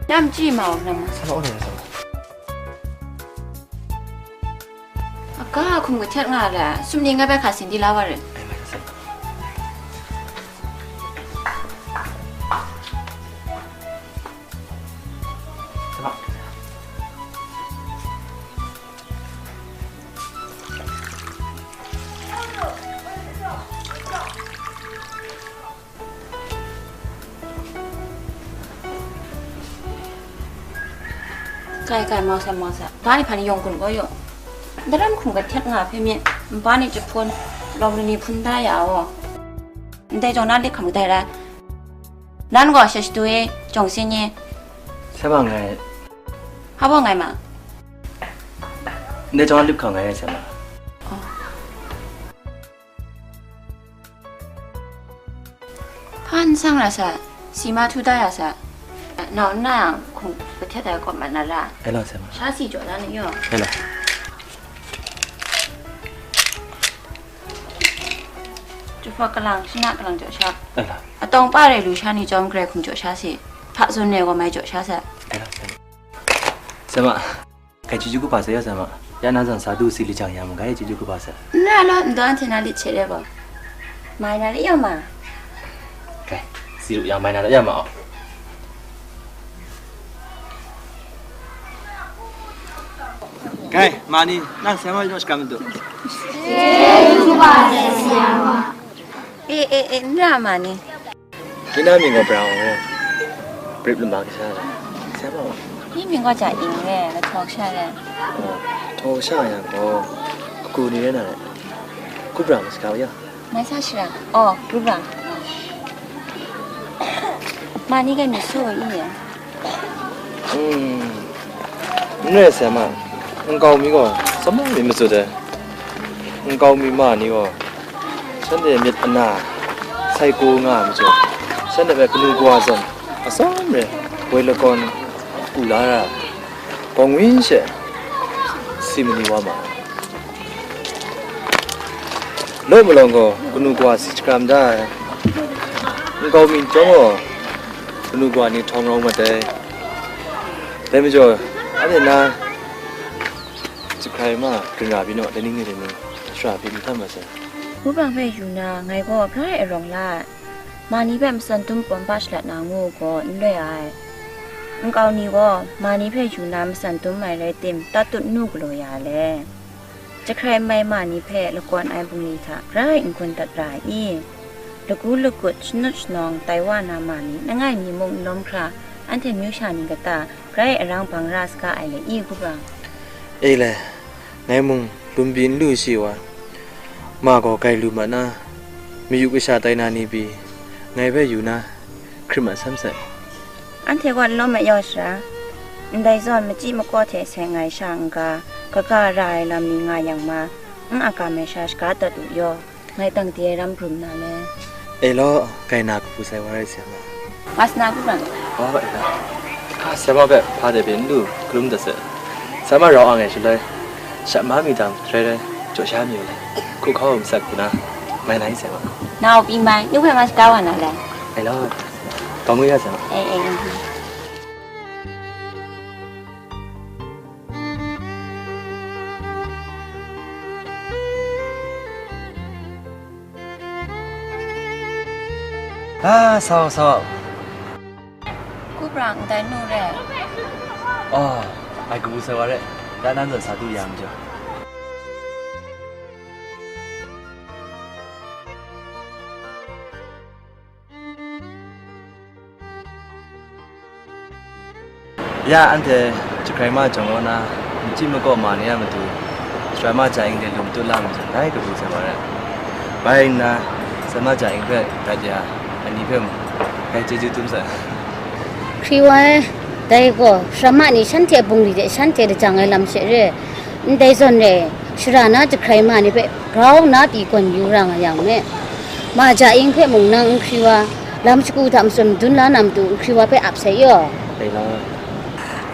Nam ji mau nam. Sa law, sa law. Aga hkum kahtet nga la, sum ni nga bai hka sin di la wa rin. Ai, mai sa. Sa. Kai, kai, mau sa, mau sa. Ba ni hpa ni yawng gun gaw yaw. Daram hkum kahtet nga hpe myit, npa ni jahpun, lawng ni hpun da ya aw. Ndai jawng na lip hkam kadai rai? Nan gaw sha shadu e, jawng sin e. Sa ba ngai. Hpa baw ngai ma? Ndai jawng na lip hkam ngai, sa ma. Oh. Hpa n sang ra sa, si ma htu da ya sa, nau nna yang hkum kahtet ai kaw mat na ra. Ai la, sa ma. Sha si jaw da na yaw. Ai la. Jahpawt kalang, shana kalang jaw sha. Ai la. Atawng pa rai lu sha ni chyawm grai hkum jaw sha si. Hpa zawn ai gaw mai jaw sha sa. Ai la, sa ma. Sa ma. Kai chyeju kaba sa ya, sa ma. Ya na zawn sa du si li jang ya ma, kai chyeju kaba sa. N rai law, n daw anhte na lit hte re gaw, mai na re ya ma. Kai, si ru yang mai na re ya ma aw. Kai, ma ni, nang sa ma yu naw shakam madu. Chyeju kaba sa, sa ma. E, e, e, n ra ma ni? Tinang mying gaw Brown re, Brip lama kasha re, sai ma wa. Ni mying gaw ja ing re, lahtaw kasha re. Oh, lahtaw kasha yang gaw, kaku ni re na re. Ku Brown ma saka ya. Mai sa shara. Oh, Ku Brown. Ma ni ga mi so i ye. Hmm. N rai sai ma, nkau mi gaw, sama mi matsut ai. Nkau mi ma ni gaw, shanhte myit ana, sai ko nga ai majaw, shanhte hpe kanu kawa zawn, atsam re, woi lakawn, u la ra, bawng win she, si mani wa ma ai. Law malawng gaw, kanu kawa si shakram da ai. Nkau mi chyawm gaw, kanu kawa ni htawng rawng mat ai. Dai majaw, anhte na, jahkrai ma, ginra byin naw, dai ning ni dai ni, shara byin htam mat sai. Wu bang hpe yu na, ngai gaw grai arawng la ai. Ma ni hpe matsan dum pawm pa shalat na ngu gaw n loi ai. Nkau ni gaw, ma ni hpe yu na matsan dum ai rai tim, tatut nu galaw ya le. Jahkrai mai ma ni hpe lakawn ai bungli hta grai n gun dat ra i? Lagu lagut, shanut shanawng tai wa na ma ni, langai mi mung n lawm hkra, anhte myu sha ni kata grai arang bang ra saga ai le i, Wu bang? E le, ngai mung lum pyi n lu shi wa, ma gaw grai lu mat na, mayu kasha tai na ni pyi, ngai hpe yu na, hkrit mat san sai. Anhte gaw n lawm mayawng shara, ndai zawn machyi makaw hte seng ai sha n-ga, kaga ra ai lam ni nga yang ma, n a kam ai sha shaga dat u yaw, ngai tang de ai ram hkrum na le. E law, grai na kabu sai wa rai sa ma. Nga sa na kabu ram. Oh, e law. Hka sai ma hpe hpa de byin n lu, hkalum dat sai. Sai ma rau ang e shaloi, shat ma mi dang, rai rai, jaw sha mi u le, hku hkau masak hku na, mai na i sai ma. Na u pyi mai, nu hpe ma shaga wa na le. E law. Kau ngwi ya sa. Eh, eh, eh. Ah, sau, sau. Kubra, ndai nu re. Oh, ai kabu sai wa re. Da nan zawn sa du ya majaw. Ya, anhte Jahkrai ma jawng law na, machyi makaw ma ni a matu, Sara ma Jahing de lung tut la mu jang, dai kabu sai wa rai. Bai nna, Sara ma Jahing hpe gat ya, ani hpe mung, dai chyeju dum sai. Hkri wa e, dai gaw, Sara ma ni shanhte bungli de shanhte lajang ai lam she re. Ndai zawn re, shara na jahkrai ma ni hpe grau nna pyi gawn yu ra nga yang me. Ma Jahing hpe mung nang n hkri wa, lam shagu hta matsun madun la na matu n hkri wa hpe ap sai yaw. Dai law,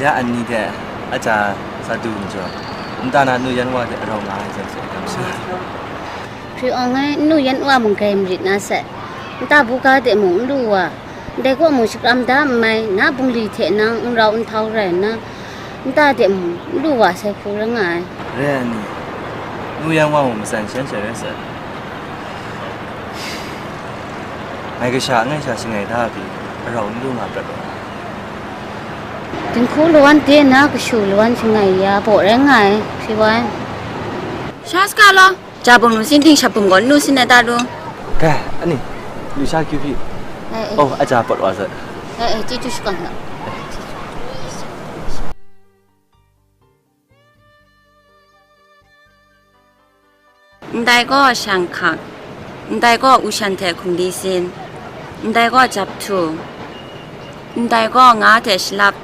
ya ani hte aja sa du majaw, nta na nu yan wa hte arau nga ai zawn she, dam sa. Hkri awng ai, nu yan wa mung grai marit na sai, nta buga de mung n lu wa, ndai kaw mung shakram da n mai, na bungli hte nang n rau n htau rai nna, nta de mung n lu wa sai hku rai nga ai. Re ai ni, nu yan wa mung matsan shan sha rai sai. Ngai kasha ngai sha shangai da pyi, arau n lu nga prat wa. Dinghku lawan de na kashu lawan shangai ya baw rai nga ai, hkri wa ai. Sha saga law. Ja bum lu sin ting shap bum gaw n lu sin ai ta lu? Ga, ani, lu sha kyu pyi. Eh, eh. Oh, aja pawt wa sai. Eh, eh, chyeju shakang la. Ndai gaw shang hkak, ndai gaw u shan hte hkum li sin, ndai gaw jap htu, ndai gaw nga hte shalap,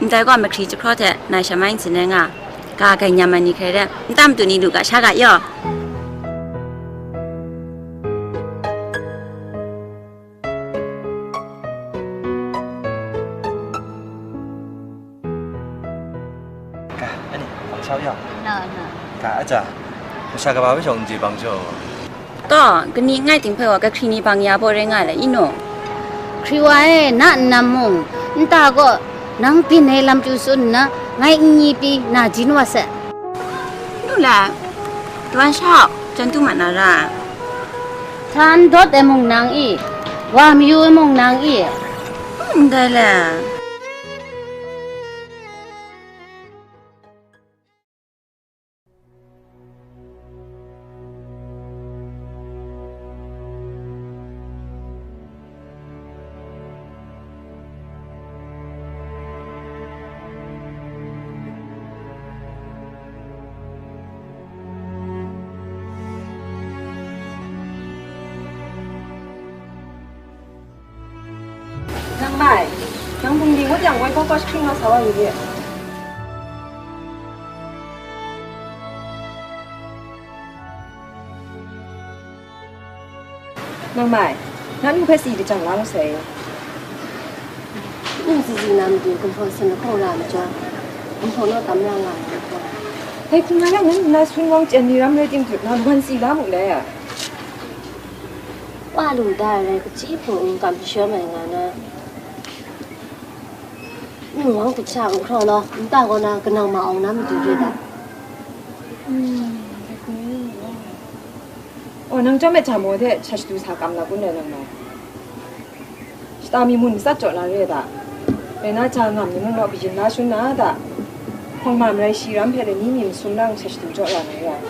ndai gaw mahkri jahkraw hte nai sha mai ntsin ai nga, ga gainyam ai ni hkrai re, nta matu ni lu ga sha ga yaw. Ga, ani, bang shau yaw. Na, na. Ga, aja, masha kaba hpe shawng n je bang jaw. Taw, kani ngai ting hpe wa kahkri ni bang ya baw rai nga ai le, inu? Hkri wa e, na nnan mung, nta gaw nang byin ai lam chyu tsun nna, ngai n nyi pyi na jin wa sai. Nu la, wan shau, chyan tu ma na ra. Hta n dawt ai mung nang i, wa mayu ai mung nang i. Ndai le. Yang woi kawk kawk hkring nga sa wa yu de. Nang mai, na nu hpe si lajang la masai. Ning zizi na matu gumhpraw sen lahkawng ra ai majaw, gumhpraw naw tam ra nga ai majaw. Hei, hkrum nga yang, nang na sun wang chyen ni ram rai timung, na lwan si la mu le. Wa lu da ai rai, kaji hpung n kam shawm ai nga na. Ningwang hte sha n hkraw law, nta kaw na kanang ma awng na matu re da. Oh, nang chyawm e jamo hte sha shadu sa kam na kun rai nang mai. Shata mi mun matsat jaw na re da. Rai na, ja ngam ni mung naw kayin na shun na da. Hpawng ma marai shi ram hpe rai ni mi masum lang sha shadu jaw ra na re ai.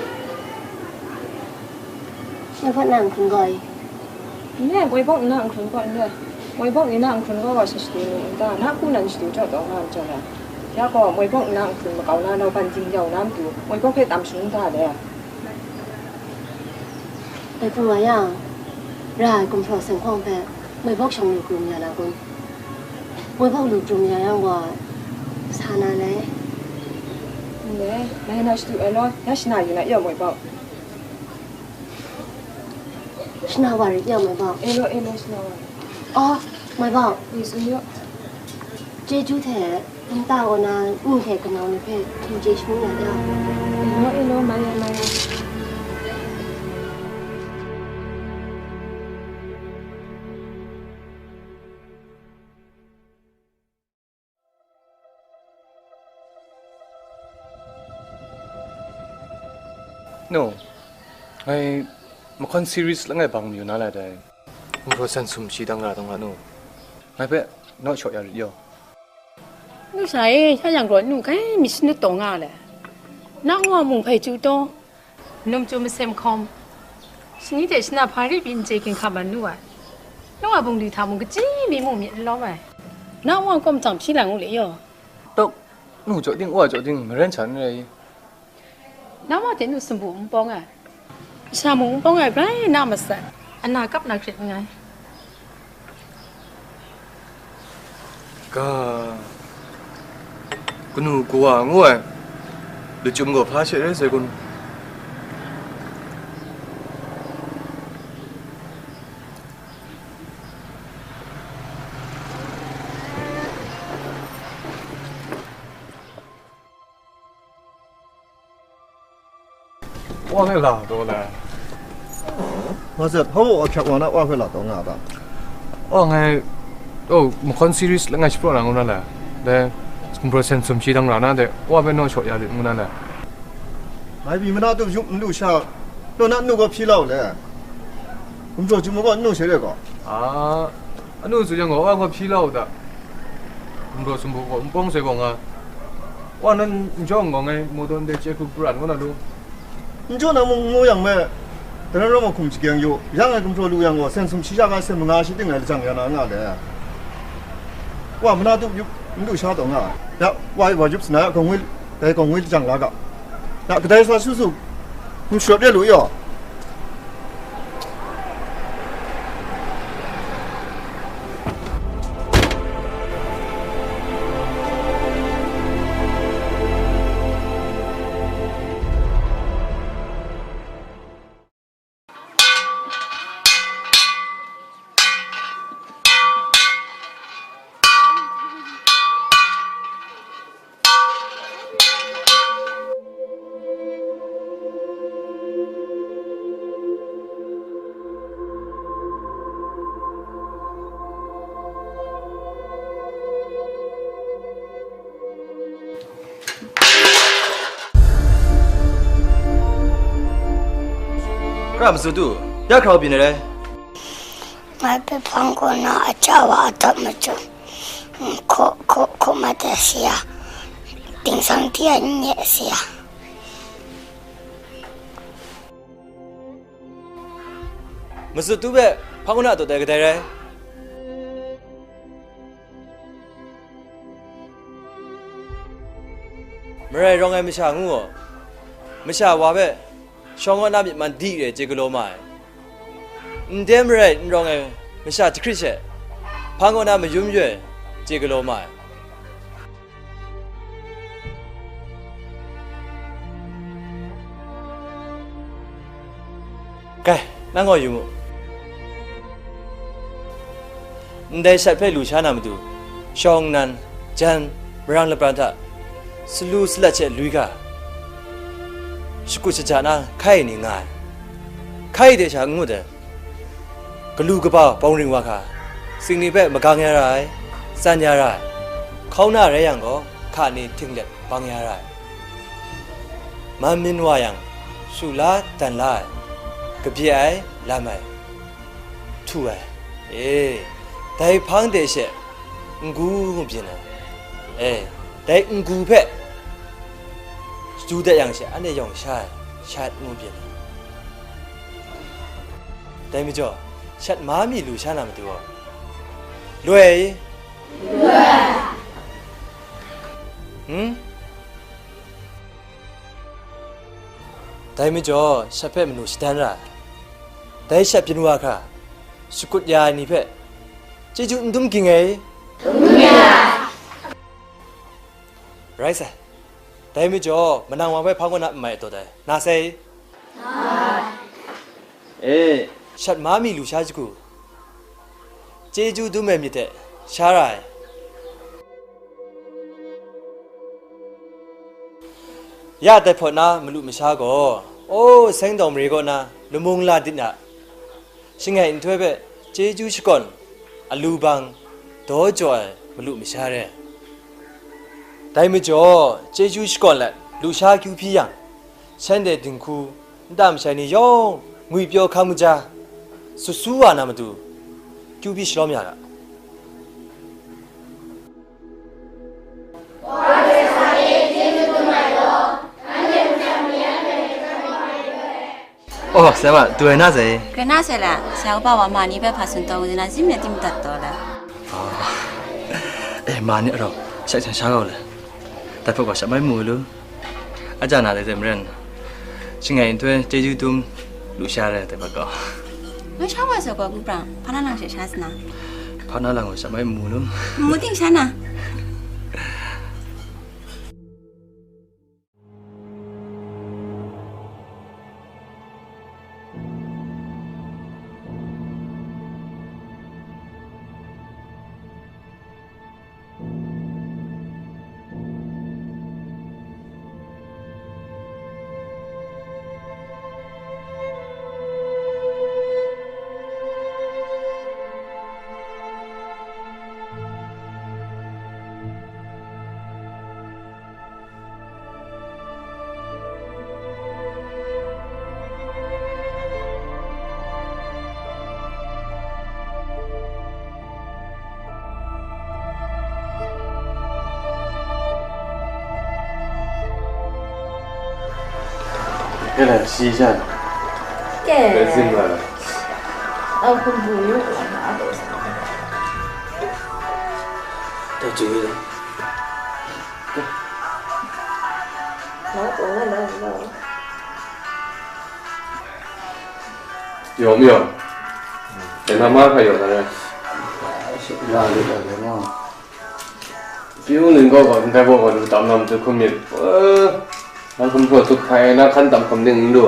Nang hpa na n hkrum gaw i? N re, moi bawk ni na n hkrum gaw n re. Moi bawk ni na n hkrum gaw gaw sha shadu nu n ta? Na hku nan shadu jaw taw nga n jaw ai. Ya gaw, moi bawk ni na n hkrum makau na, nau ban jing yau na matu, moi bawk hpe tam shangun ta le. Dai hpung nga yang, ra ai gumhpraw sen hkawng hpe moi bawk shawng lu krum ya na kun? Moi bawk lu krum ya yang gaw, sa na le. N re, ngai na shadu ai law, ya shana yu na ya moi bawk. Shana wa rit yang, moi bawk. E law, e law, shana wa rit. Oh, moi bawk. Ni tsun yaw. Chyeju hte nta kaw na ni hte kanau ni hpe hkum chye shangun ya de. E law, e law, mai ya, mai ya. Nu, ngai mahkawn series langai bang mayu na lai dai. Gumhpraw sen sum shi dang ra dang la nu. Ngai hpe naw shaw ya rit yaw. Nu sha e, sha yang gaw nu hkai mi shanut taw nga le. Na nwa mung hpai chyu taw. Num chyu masem hkawm, shani hte shana hpa ri pyi n chye ginhka man nu ai. Nu a bungli hta mung kaji mi mung myit n lawm ai. Na nwa kaw matsang hpyi lang u le yaw. Tok, nu jaw ding, wa jaw ding, maren sha n rai i? Na wa hte nu sumpu n pawng ai, masha mung n pawng ai, rai na masat, ana kap na hkrit nngai. Ga, kanu kawa ngu ai, lachyum gaw hpa she rai sai kun? Wa ngai la taw la. Wa zat, hpa wa ahkyak wa na wa hpe la taw nga a ta? Wa ngai, oh, mahkawn series langai shapraw na ngu na la. Dai, gumhpraw sen sum shi dang ra na de, wa hpe naw shaw ya lit ngu na la. Ngai pyi mana tup yup n lu sha, naw na n nu gaw hpyi la u le. Gumhpraw chyum gaw n nu she re gaw. Ah, Anu tsun yang gaw, wa gaw hpyi la u ta? Gumhpraw sumpu gaw n pawng sai gaw nga. Wa nan n jawng gaw ngai mawdaw ndai chye hku pran kau na lu. N jaw na mung n ngu yang me, daram rawng hkum shagyeng yu, yang ngai gumhpraw lu yang gaw, sen sum shi sha nga sen manga shi ting ngai lajang ya na nga le. Wa mana tup yup n lu sha taw nga, ya, wa wa yup sana ya, gawng ngwi, dai gawng ngwi lajang la ga. Ya, kadai sa su su, hkum sharawt de lu yaw. Hkra matsun tu, ya hkrau byin ai rai. Ngai hpe hpang kaw na a ja wa a dap machun, hkaw hkaw hkaw mat ai si ya, ting sang hti ai n nye si ya. Masut tu hpe hpang kaw na dawt ai kadai rai? Marai rawng ai masha ngu gaw, masha wa hpe shawng kaw na myit man di re chye galaw ma ai. Ndai marai n rawng ai masha jahkrit she, hpang kaw na mayum yaw ai chye galaw ma ai. Gai, nang gaw yu mu. Ndai shat hpe lu sha na matu, shawng nnan, jan, marang lapran hta salu salat she lui ga, shakut shaja na hkai ni nga ai. Hkai de sha n ngut ai. Galu kaba bawng ring wa hka, sing ni hpe magang ya ra ai, tsan ya ra ai. Hkauna rai yang gaw, hka ni htinglet bang ya ra ai. Man min wa yang, shu la dan la ai, kabye ai, lam ai, htu ai. E, dai hpang de she, n-gu ngu byin ai. E, dai n-gu hpe chyu dat yang she, anhte yawng sha ai, shat ngu byin ai. Dai majaw, shat ma mi lu sha na matu gaw, loi. Loi. Hmm? Dai majaw, shat hpe manu shadan ra ai. Dai shat byin wa hkra, shakut ya ai ni hpe, chyeju n dum ging ai. Rai sai. Dai majaw, manang wa hpe hpa kaw na n mai dawt ai. Na sai? E, shat ma mi lu sha shagu, chyeju dum ai myit hte sha ra ai. Ya dai hpawt na malu masha gaw, o, seng dawng mare kaw na lamung la dit na, shangai nhtoi hpe chyeju shakawn, alu bang, daw jaw ai malu masha re. Dai majaw, chyeju shakawn let, lu sha kyu hpyi yang, shanhte dinghku, nta mashai ni yawng ngwipyaw hkam kaja, sut su wa na matu, kyu hpyi shalawm ya ga. Oh, Seba, tu ai na sai? Grai na sai la, sa upa wa ma ni hpe hpa sun taw na zim ya tim dat taw la. Oh. Eh, ma ni arau, shai sha sha kau le. Dai hpe gaw sha mai mu lu. Aja na dai hte maren, shangai nhtoi chyeju dum lu sha re dai hpe gaw. Ngai sha wa sa gaw, Kuprang, hpa na lang she sha sa na. Hpa na lang gaw sha mai mu lu. Mu ting sha na. Kailan si sha? Ke. Kailan sin ma? Au, hkum bu yu, wan na do sa. Tau ju yu. Lo, lo, lo, lo. Yawm yawm. Dai na ma hkra yawm na rai. Pyi u ning gaw gaw, ndai gaw gaw, lu tam lam tu hkum myit. Eh, na hkum hpraw tuk hkai, na hkan tam hkam ning n lu.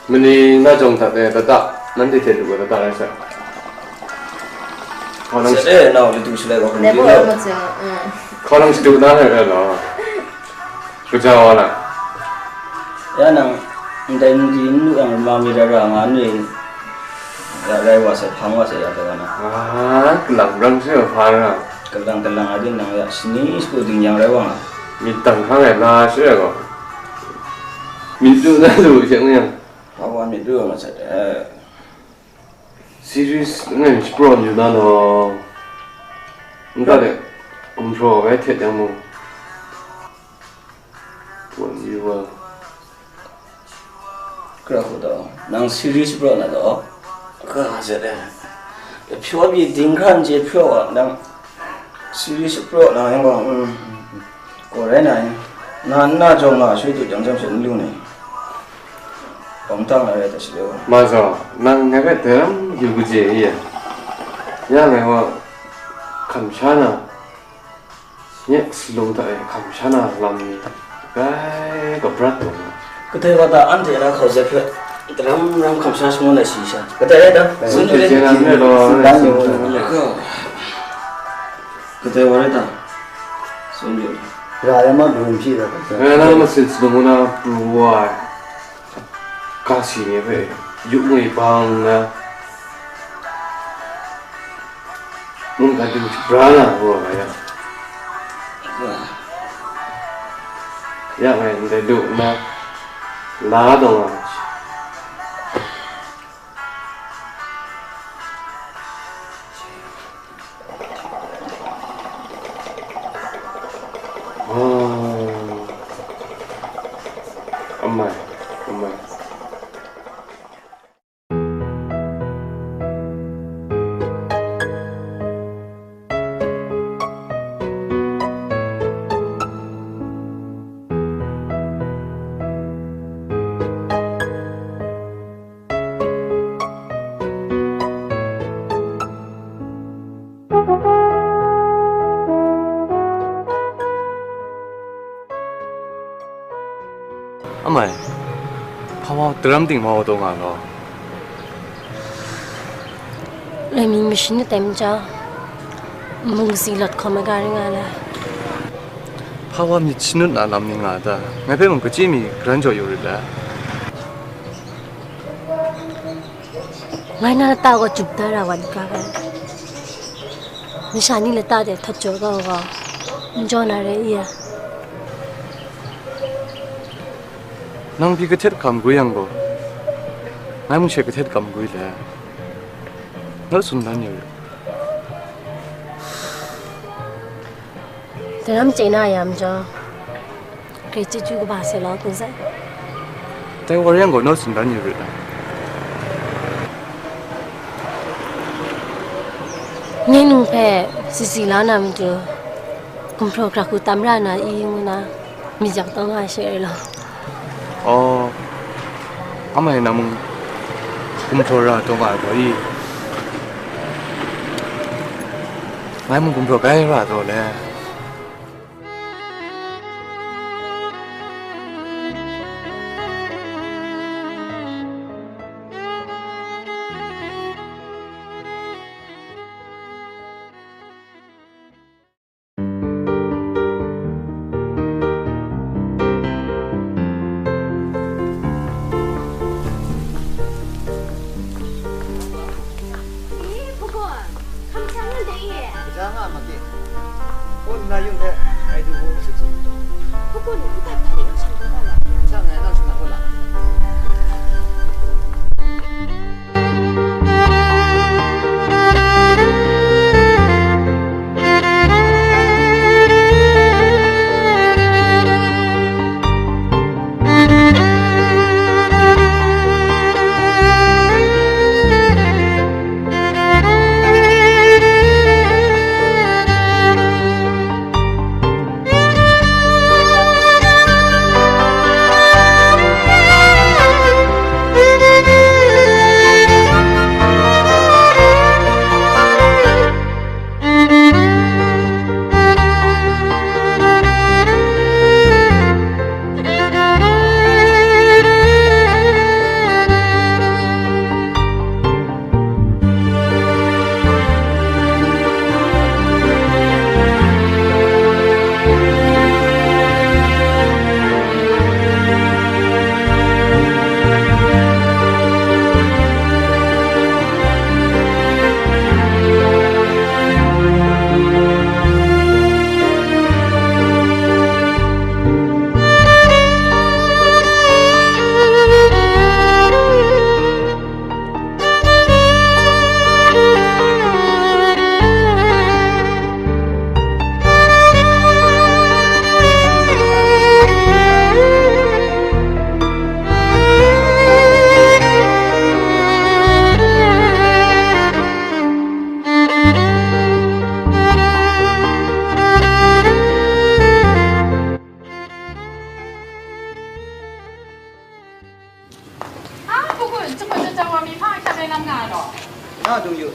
Mani na jawng dat e, tata, nanhte hte lu ai tata rai sai. Hkaw nang Sat e, nau latu shalai wa hkum Dai ning baw lu. Mat sa, mm. Hkaw nang shadu na hkrai rai law. Kaja wa na. Ya nang, ndai n di n lu yang, ma mi ra ra nga ni, ya rai wa sai, hpang wa sai, ya taw wa na. Ah, kalang brang sai wa hpa ra. Kalang kalang a din nang ya, shani shagu ding yang rai wa nga. Myit dang hkang ai la sai gaw. Myit lu na lu sheng yang. Hpa wa myit lu nga sat e. Series ngai shapraw yu na law. Nta de, gumhpraw bai htet yang mung. Pun yu wa. Kra hku taw, nang series shapraw na taw? Ka zet e. Hpyaw pyi ding hkran chye hpyaw wa, nang series shapraw na yang gaw, mm, kaw rai na yang. Na nna jawng nga shui du jang jang she n lu ni. Bawng tang ai rai ta shi le wa. Ma zaw, nang ngai hpe dai ram yu kaji e ya. Ya ngai wa hkam sha na, nye salu hta e hkam sha na lam ni, bai kabrat lu na. Kadai wa ta anhte na hkau zet hpe, Daram ram hkam sha shangun ai shayi sha. Kadai rai ta? Sun yu le. Sun dan yu. Kadai wa rai ta? Sun yu. Ra ya ma brum shi da. Ngai na masin sinung na pru wa ai. Ga si ni hpe yu ngwi bang na. Mungkan du bra na gaw nga yang, ya ngai ndai lu nna la taw nga ai. Ah. Amai, amai. Amai, hpa wa daram ting mau taw nga law. Laiming mashin atem ja, mung si lawt hkawm ai ga ring nga le. Hpa wa myit shanut na lam ni nga ta? Ngai hpe mung kachyi mi garan jaw yu rit le. Ngai na lata gaw jup da ra wa n ga ai. Masha ni lata de htat jaw kau gaw, n jaw na re i a? Nang pyi kahtet hkam gwi yang gaw, ngai mung she kahtet hkam gwi le. Naw tsun dan yu rit. Daram chye na ya majaw, grai chyeju kaba sai law, kun sai. Dai wa rai yang gaw, naw tsun dan yu rit ai. Nye nung hpe sisi la na matu, gumhpraw hkrak hku tam ra na i ngu na, myit yak taw nga ai she rai law. Aw, amai nang mung gumhpraw ra taw nga ai gaw i? Ngai mung gumhpraw bai ra taw le. Kaja nga ma ke. Kun na yung hte, ngai du wu, sut sut. Hpa kun, nta hta de nang shangun nga la? Sha ngai nang shangun nga la? A, hpung kun, jahku jahjang wa mi hpa hkyak ai lam nga ai law? Na dung yu.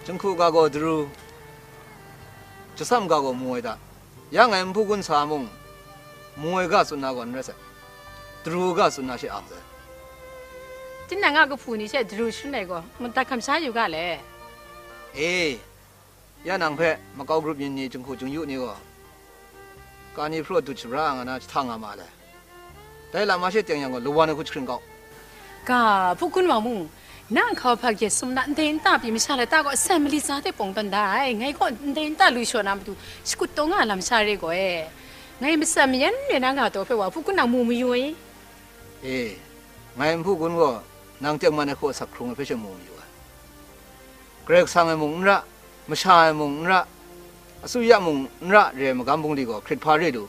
Jinghku ga gaw daru, jasam ga gaw mu ai ta. Ya ngai nhpu gun sa mung, mu ai ga tsun na gaw n rai sai, daru ga tsun na she ang sai. Tinang a kahpu ni she daru shangun ai gaw, mungdan hkam sha yu ga le. E, ya nang hpe makau grup yin ni, jinghku jingyu ni gaw, kani hpraw dut shabra nga na jahta nga ma le. Dai lam masha teng yang gaw, lawan ai hku jahkring kau. Ga, Hpukun wa mung, nang hkau hpa gye sum na ndai nta pyi masha lata gaw, assembly sa hte pawng tawn da ai, ngai gaw ndai nta lu shaw na matu, shakut taw nga lam sha re gaw e. Ngai matsan mayan re na nga taw hpe wa, Hpukun nang mu mayu i? E, ngai Hpukun gaw, nang tengman ai hku asak hkrung ai hpe she mu mayu ai. Karai Kasang e mung n ra, masha e mung n ra, asuya mung n ra re ai magam bungli gaw hkrit hpa re lu.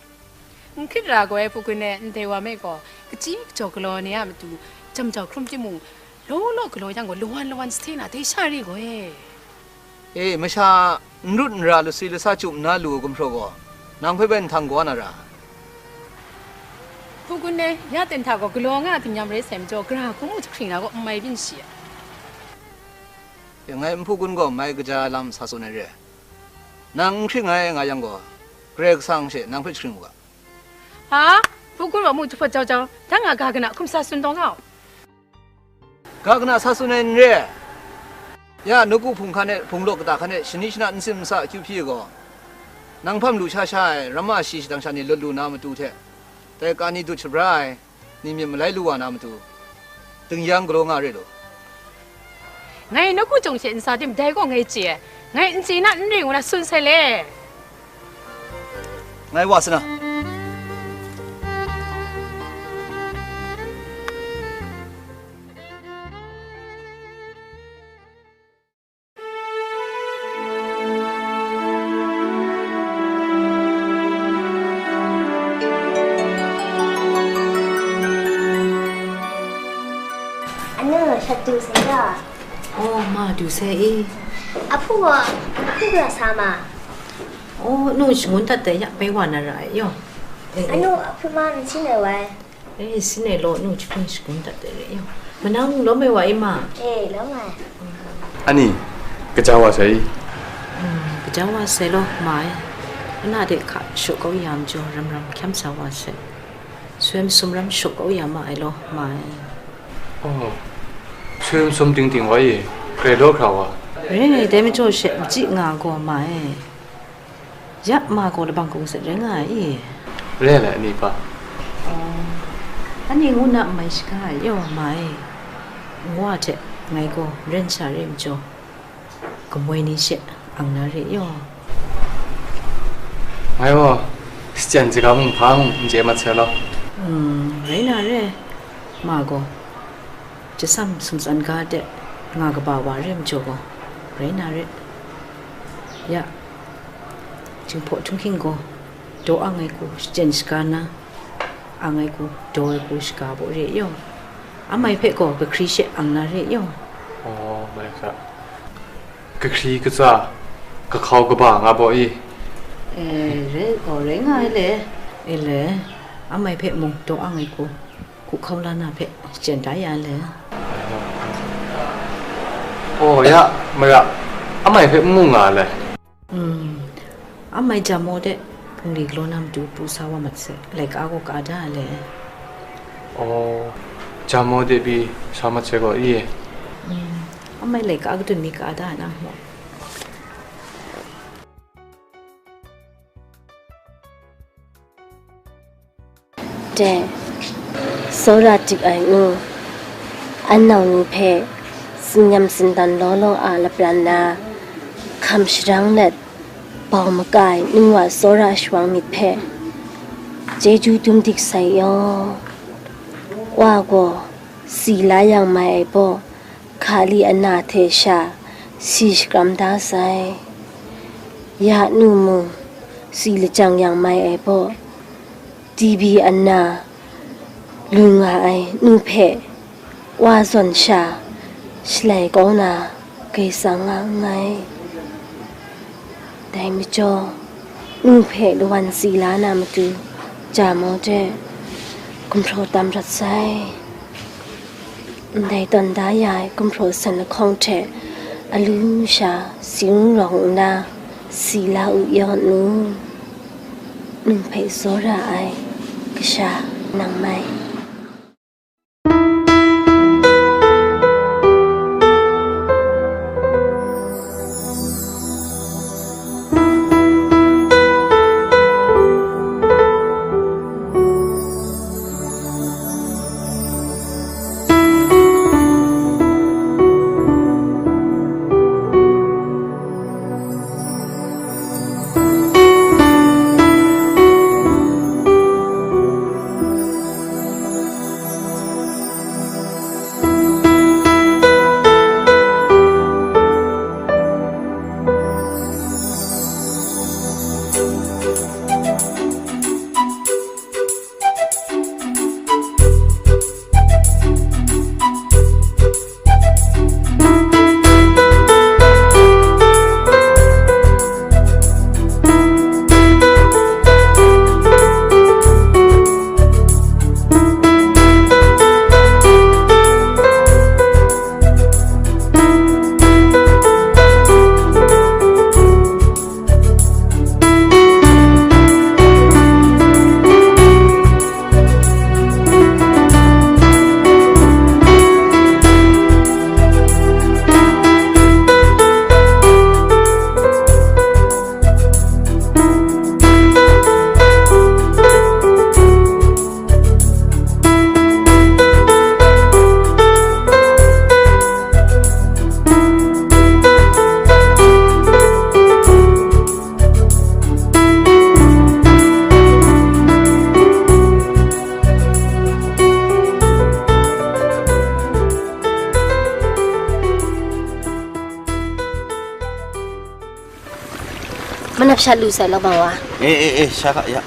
N hkrit ra gaw ai Hpukun e ndai wa me gaw, kachyi kajawk galaw ni a matu, jam jau hkrum timung, law law galaw yang gaw, lawan lawan sahte na dai sha re gaw e. E, masha n rut n ra, laswi lasa chyu nna lu ai gumhpraw gaw, nang hpe bai nhtang kaw na ra. Hpukun e, ya ten hta gaw galaw nga a tingnyam rai sai majaw, gara hku mu jahkring na gaw n mai byin shi a. E, ngai Hpukun gaw mai kaja ai lam sa tsun ai re. Nang n hkring ai nga yang gaw, Karai Kasang she nang hpe jahkring u ga. Ha? Hpukun wa mu jahpawt jau jau, dang a ga kana hkum sa tsun taw nga u. Ga kana sa tsun ai n re. Ya, nawku hpung hkan e, hpung law kata hkan e, shani shana nsin nsa akyu hpyi ai gaw, nang hpam lu sha sha ai, ramma shi shadang sha ni lut lu na matu hte, dai kani dut shabra ai, ni myit malai lu wa na matu, dingyang galaw nga re lu. Ngai nawku jawng she n sa tim, dai gaw ngai chye ai. Ngai n chye na, n ring ngu na tsun sai le. Ngai wa sa na. Anu, shat du sai ga. Oh, ma, du sai i. Ahpu gaw, ahpu gara sa ma? Oh, nu shangun dat dai ya, bai wa na ra ai yaw. Eh, eh. Anu, ahpu ma n sin ai wai. Eh, sin ai law, nu jahpring shangun dat dai re yaw. Manang lawm ai wa i ma? Eh, lawm ai. Ani, kaja wa sai i? Hmm, kaja wa sai law, ma e. Ana de hka shaw kau ya majaw, ram ram hkyam sa wa sai. Sum sum ram shaw kau ya ma ai law, ma e. Oh, sum sum ting ting wa i, grai law hkra wa? Re, dai majaw she, machyi nga gaw, ma e. Ya, ma gaw labang kung sat rai nga ai i? Re ai, ani pa. Oh, ani ngu na n mai shaga ai, yaw, ma e. Nwa hte ngai gaw maren sha re majaw, kamoi ni she ang na re yaw. Ngai gaw, shachyen saga mung hpa mung n chye mat sai law. Mm, rai na re, ma gaw, jasam sumtsan ga de nga kaba wa re majaw gaw, rai na re. Ya, Jinghpaw Htunghking gaw, daw ang ai hku shachyen shaga na, ang ai hku, daw ai hku shaga baw re yaw. Amai hpe gaw kahkri she ang na re yaw. Oh, mai hka. Kahkri katsa, kahkau kaba nga baw i? E, re, gaw rai nga ai le. E le, amai hpe mung daw ang ai hku, hku hkau la na hpe shachyen da ya le. Oh, ya, mara, amai hpe n mu nga le. Mm. Amai jamo de, hpungli galaw na matu pru sa wa mat se, laika gaw ka da le. Oh, jamo de pyi sa mat se gaw i? Mm. Amai laika kadun mi ka da na maw? Dai, tsawra dik ai ngu, an nau ni hpe tsin-yam tsin-dan law law a lapran na, hkam sharang let, bau maka ai ningwa tsawra shawang myit hpe, chyeju dum dik sai yaw. Wa gaw si la yang mai ai baw, hkali ana hte sha si shakram da sai. Ya nu mung si lajang yang mai ai baw, T B ana lu nga ai nu hpe wa zawn sha shalai kau na grai tsang nga nngai. Dai majaw, nu hpe lawan si la na matu, jamo de gumhpraw tam rawt sai. Ndai tawn da ya ai gumhpraw san lahkawng hte alu sha si n rawng nna si la u yaw nu. Nu hpe tsawra ai, Kasha, nang mai. Manap shat lu sai, Laban wa. E, e, e, sha ga ya.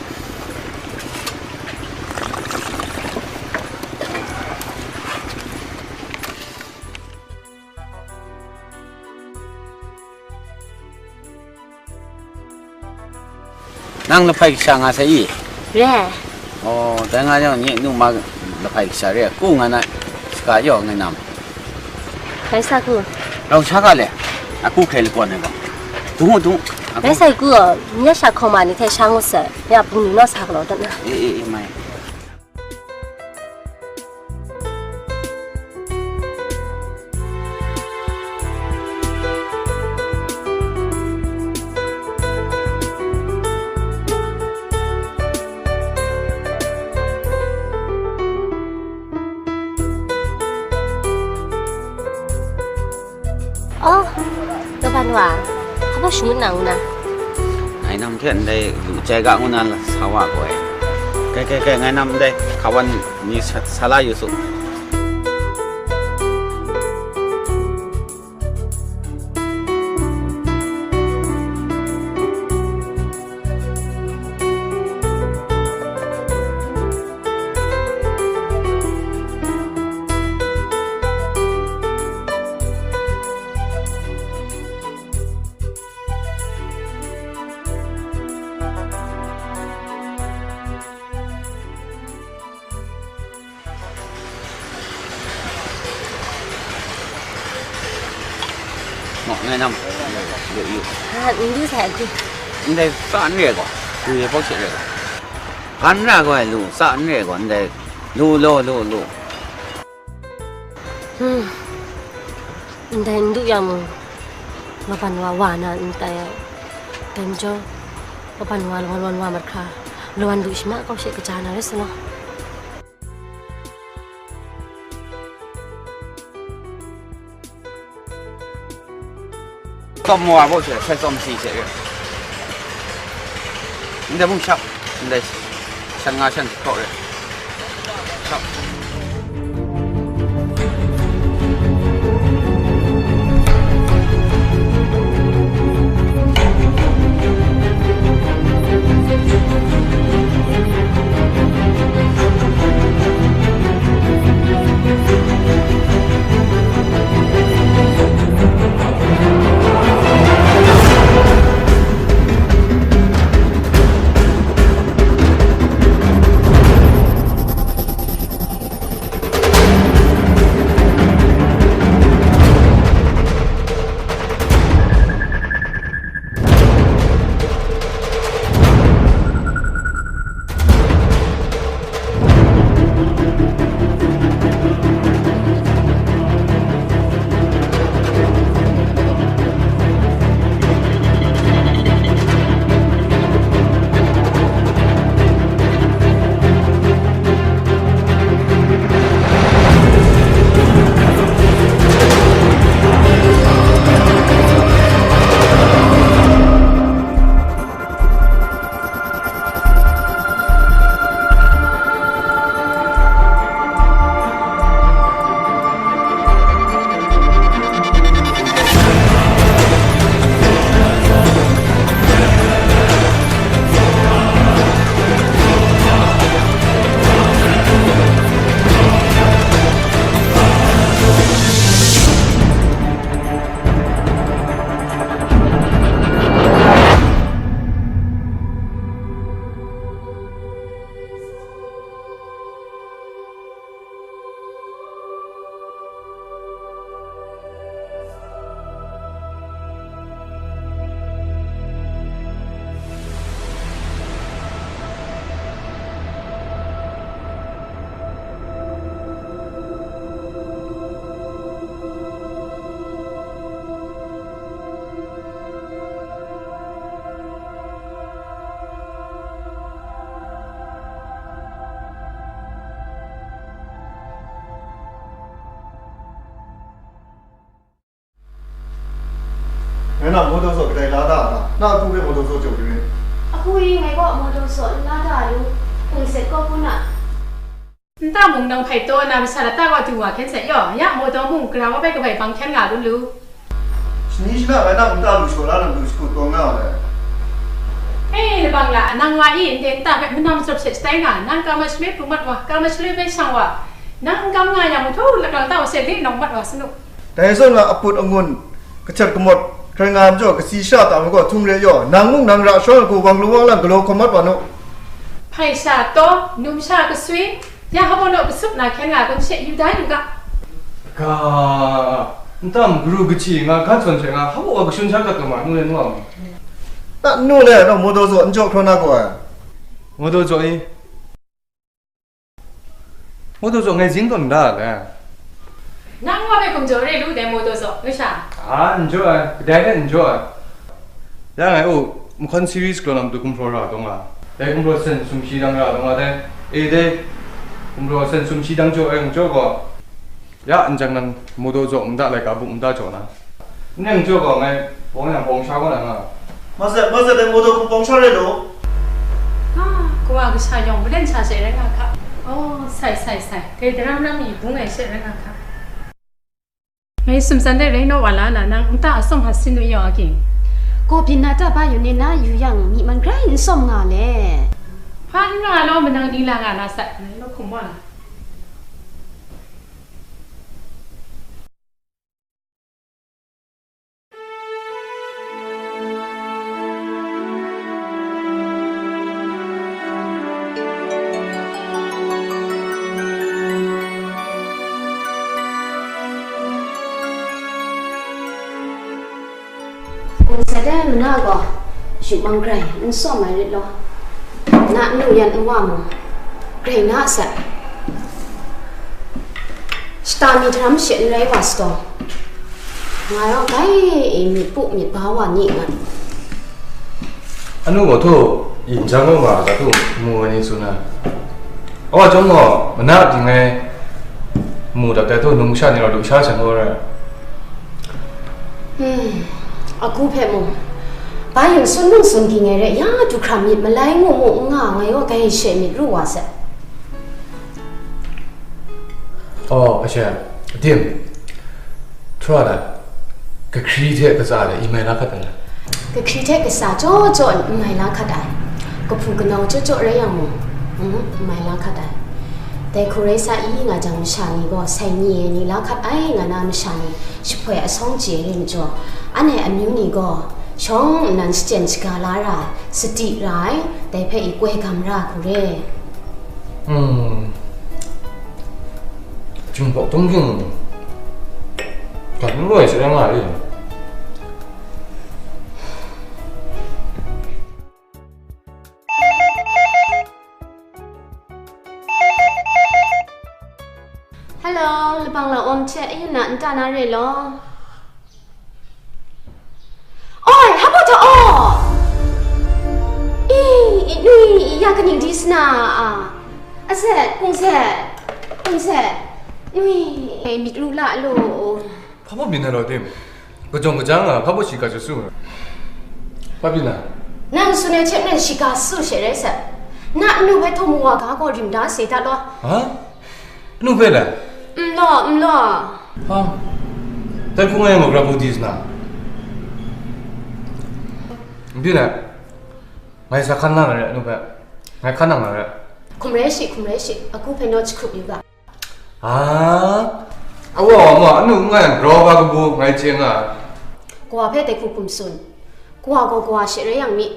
Nang lahpai kasha nga sai i? Re ai. Oh, dai nga yang nye nu ma lahpai kasha re, ku nga na, shaka yaw ngai nam. Rai sa ku. Rau sha ga le, a ku hkrai lakawn ai gaw. Dung u, dung u, a ku. Rai sa ku, nye sha hkawng ma ni hte sha ngut sai, ya pung ni naw sa galaw dat na. E, e, e, mai. Oh, Laban wa, hpa shangun na ngu na? Ngai nam hte ndai lu jai ga ngu na la sa wa gaw ai. Kai, kai, kai, ngai nam ndai hkawan ni sa, sa la yu su. Maw, ngai nam. Yu, yu. Ah, n du sai, n du. Ndai sa n re gaw, du ye bawk she re gaw. Gan ra gaw ai lu, sa n re gaw, ndai lu, lu, lu, lu. Hmm. Ndai n du yang mung, Laban wa wa na n tai ai. Dai majaw, Laban wa, Laban wa, wa mat hkra, Laban du shama kau she kaja na rai sa law. Tsawm wa baw she, sai tsawm si she re. Ndai mung shap, ndai shan nga shan hkraw re. Shap. Ngai na mawdaw zaw kadai la da a ta? Na apu hpe mawdaw zaw jaw yu rit. Apu e ngai kaw mawdaw zaw n la da lu, hpung set kaw hku na. Nta mung nang hpai taw na masa lata kaw du wa hkyen sai yaw, ya mawdaw mung gara wa bai kabai bang hkyen nga lu lu. Shani shana ngai na nta lu shaw la na matu shakut taw nga ai. E, labang la, nang wa e, ndai nta hpe manam zaw hte shatai nga, nang kama shaloi pru mat wa, kama shaloi bai shang wa, nang n kam nga yang, mung htaw laklang ta wa se le nawng mat wa sanu. Dai zawn na aput angun, kachat kamawt, hkrai nga ai majaw, kasi sha ta ai gaw htum re yaw, nang mung nang ra shawng ai hku wang lu wang lang galaw hkawm mat wa nu. Hpai sha taw, numsha kaswi, ya hpa law kasup na hkyen nga ai kun she yu dai lu ga. Ga, ntam garu kachi nga, gan sawn she nga, hpa wa kashun sha kat kama, nu le nu a mu. A, nu le, nang mawdaw zaw n jaw hkraw na gaw ai. Mawdaw zaw i. Mawdaw zaw ngai zing tawn da le. Nang wa bai hkum jaw re lu dai mawdaw zaw, nu sha. A, n jaw ai, kadai hte n jaw ai. Ya ngai u, Mhkawn series galaw na matu gumhpraw ra dawng a. Dai gumhpraw sen sumshi dang ra dawng a dai. E dai, gumhpraw sen sumshi dang jaw ai, n jaw gaw. Ya, n jang nan, mawdaw zaw nta laika buk nta jaw na. N ning jaw gaw ngai, bawng yang bawng sha kaw na nga. Matsat, matsat, dai mawdaw hku bawng sha rai law. Ah, kawa kasha yawng malen sha she rai nga hka. Oh, sai, sai, sai. Dai daram ram mi bung ai she rai nga hka. Ngai sumsan dai rai naw wa la na nang nta atsawm hpa sin nu yaw a king. Kaw byin na ta ba yu ni na yu yang, myi man grai n tsawm nga le. Hpa n nga law, manang ni la nga na sat, ngai law hkum wa. Kung sat ai mana gaw, yu mang grai n tsawm ai rit law, na nnu yan nwa mung, grai na a sat. Shata mi htaram she n rai wa sadaw, ngai yawng bai e myit pu myit ba wa ni ngat. Anu gaw htaw, yin jang gaw nga ga htaw, mu ai ni tsun ai. Awa chyawm gaw, mana ting ai mu dat ai htaw, numsha ni gaw lusha sha gaw rai. Hmm, agu hpe mung, bai yin sun mung sun ging ai re, ya du hkra myit malai ngu ngu n nga, ngai gaw grai she myit ru wa sai. Aw, ashe, dim, htura da, kahkri hte katsa de, i mai la hkat ai. Kahkri hte katsa jaw jaw n mai la hkat ai, kahpu kanau jaw jaw rai yang mung, mm, n mai la hkat ai. Dai hku rai sa i nga jang, masha ni gaw sai ni e ni la hkat ai nga na masha ni, jahpoi asawng chye ai majaw, anhte amyu ni gaw shawng nnan shachyen shaga la ra ai, sadi ra ai, dai hpe i koi gam ra hku re. Hmm. Jinghpaw tungking, gat n loi sha rai nga i? Hello, labang la awm hte, ayu na nta na re law? Oi, hpa ta aw! I, i nui, i ya kaning di sna a? A set, kung set, kung set, nui, e, myit ru la lu. Hpa baw myit na law tim? Kajawng kajang a, hpa baw shiga jasu? Hpa byin na? Nang tsun ai hte maren shiga su she rai sat. Na nnu hpe htaw mu wa ga gaw rim da se da law. Ha? Anu hpe le? N law, n law. Ha? Dai hku ngai yang gaw grau di sna? N byin ai. Ngai sa hkan lang ai re, anu hpe. Ngai hkan nang ai re. Hkum rai shi, hkum rai shi, agu hpe naw jahkrup yu ga. A, awa, awa, anu n nga yang grau ga kabu ngai chye nga ai. Kawa hpe dai hku hkum tsun. Kawa gaw kawa she rai yang mi.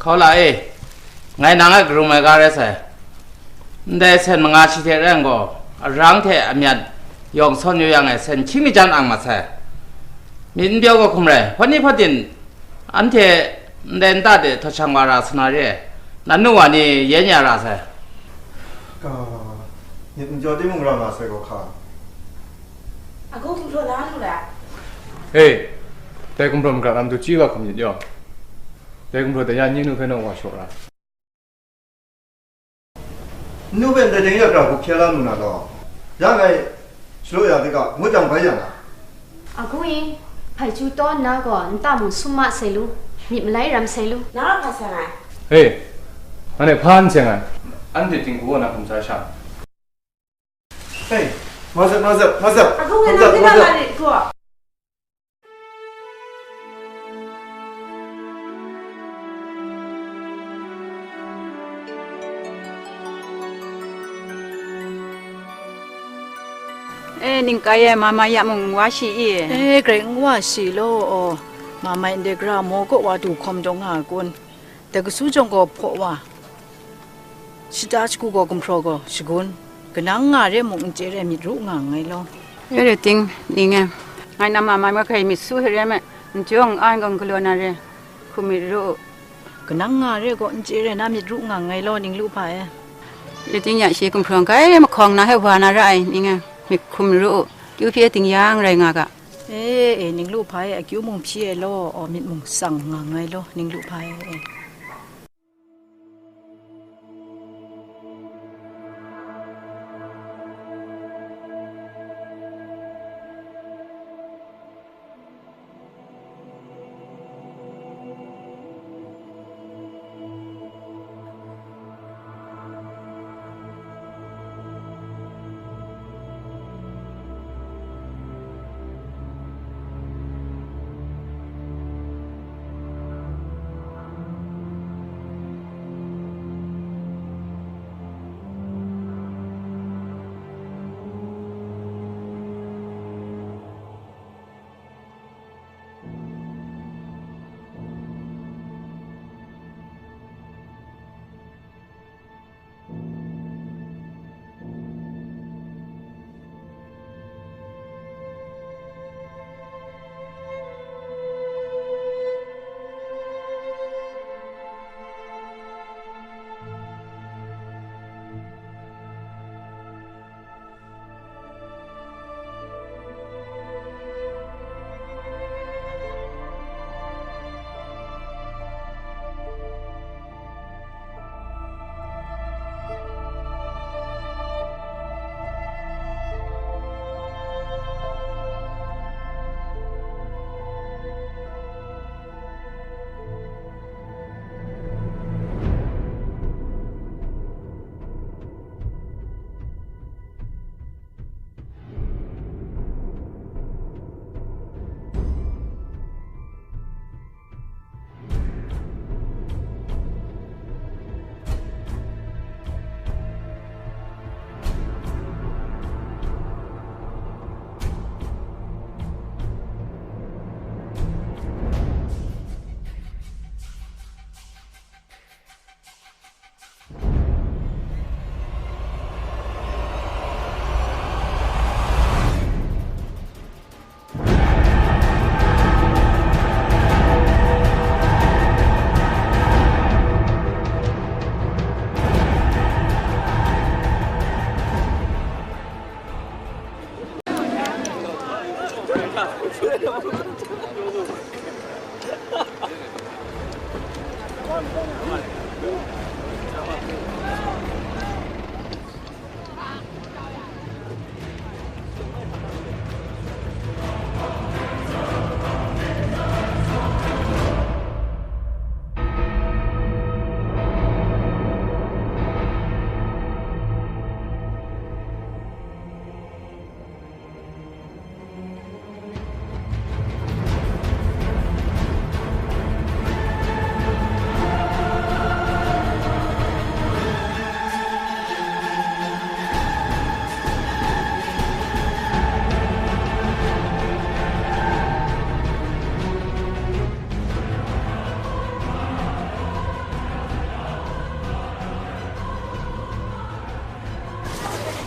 Hkaula e, ngai nang e karum ai ga rai sai. Ndai sen manga shi hte rai yang gaw, arang hte amyat yawng sawn yu yang e sen hkying mi jan ang mat sai. Myit n pyaw ga hkum rai, hpawt ni hpawt din, anhte ndai nta de htaw shang wa ra sa na re, nan nu wa ni yen ya ra sai. Ka, myit n pyaw timung ra nga sai gaw hka. Agu gumhpraw la lu ra. E, dai gumhpraw magra lam du chyi ga hkum myit yaw. Dai gumhpraw dai ya n-, nu hpe naw wa shaw ra. Nnu hpe ndai teng ya kra hku hkye la lu na law, ya ngai shalaw ya de ga, ngut jang bai ya nga. Agu e, hpai chyu taw nna gaw, nta mung sum ma sai lu, myit malai ram sai lu. Na hpa seng ai? He, anhte hpa n seng ai? Anhte ting hku gaw na hkum sa sha? Hei, mazat, mazat, mazat. Agu e, mazat, nang mazat. Rit gaw. E, ning kai e, Mama ya mung n wa shi i? E, grai n wa shi law, aw. Mama ndai gara maw kaw wa du hkawm jawng nga kun? Dai kasu jawng gaw hpaw wa, shata shagu gaw gumhpraw gaw shagun, kanang nga re mung n chye re myit ru nga nngai law. E re ting, ning e, ngai na ma mai mahkai myit su hte re me, n jawng n an gaw n galaw na re, hkum myit ru u. Kanang nga re gaw n chye re na myit ru nga nngai law, ning lu hpa e. Re ting ya shi gumhpraw n kai mahkawng na hte wa na ra ai, ning e, myit hkum ru u, kyu hpyi ting yang rai nga ga. E, e, ning lu hpa e, akyu mung hpyi ai law, aw, myit mung tsang nga nngai law, ning lu hpa e, e.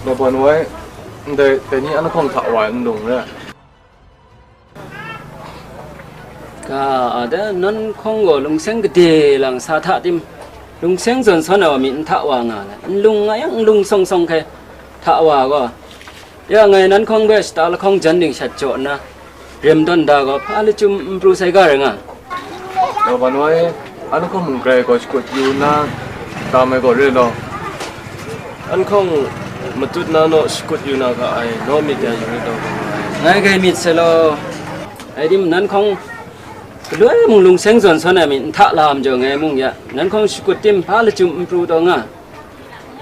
Laban wai, ndai, dai ni an hkawng hta wa ai nlung re. Ga, a, da, nan hkawng gaw lungseng gade lang sa hta tim, lungseng zawn sawn ai wa mi n hta wa nga ai, nlung nga yang nlung sawng sawng hkai hta wa gaw, ya ngai nan hkawng hpe shata lahkawng jan ding shat jaw nna, rem tawn da gaw, hpa lachyum n pru sai ga rai nga. Laban wai, An hkawng mung grai gaw shakut yu na tam ai gaw re law. An hkawng matut na naw shakut yu na ga ai, naw myit ya yu rit law. Ngai grai myit sai law. Ai tim nan hkawng galoi mung lungseng zawn sawn ai myit, nhta lam jaw ngai mung ya, nan hkawng shakut tim hpa lachyum n pru taw nga.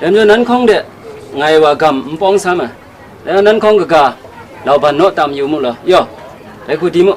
Dai majaw nan hkawng de ngai wa gam n pawng sa ma. Dai nan hkawng kaga, lauban naw tam yu mu law, yaw, dai hku di mu.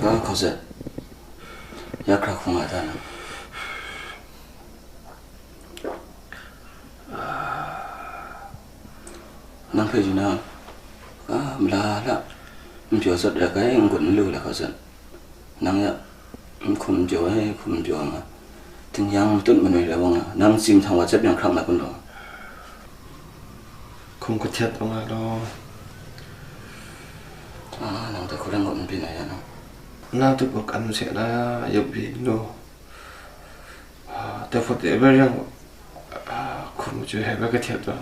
Ga hkau zet, ya hkra hkung a ta na? Nang hpe yu na, ka mala la, n pyaw sat ra kai, n gun n lu la hkau zet. Nang ya, n hkum n pyaw ai, hkum n pyaw nga. Tingyan matut manoi rai wa nga, nang tsim htang wa cep yang hkrang na kun law. Hkum kahtet wa nga law. Ah, nang dai hku rai ngut n byin ai ya nang. Na tup wa kan se na, yup byin law. Ah, dai hput de bai yang, ah, hkum machyoi hpe kahtet taw,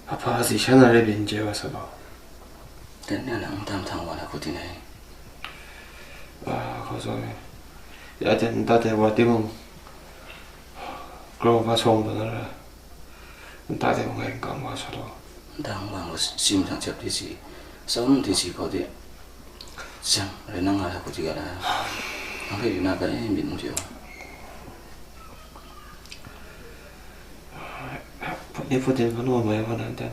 ahpa si sha na rai byin chye wa sa gaw. Dan na nang n dam htang wa na hku di nai? Ah, hkau zaw e. Ya ten nta de wa timung, grau hpa sawng taw na ra. Nta de wa ngai n kam wa sa law. Ndang wa ngu sim jang jep di si, tsawm di si hkaw de. Jang, rai nang nga la hku di ga la. Nang hpe yu na ga e myit n pyaw. Hput ni hput din hkan wa mai wa nan ten.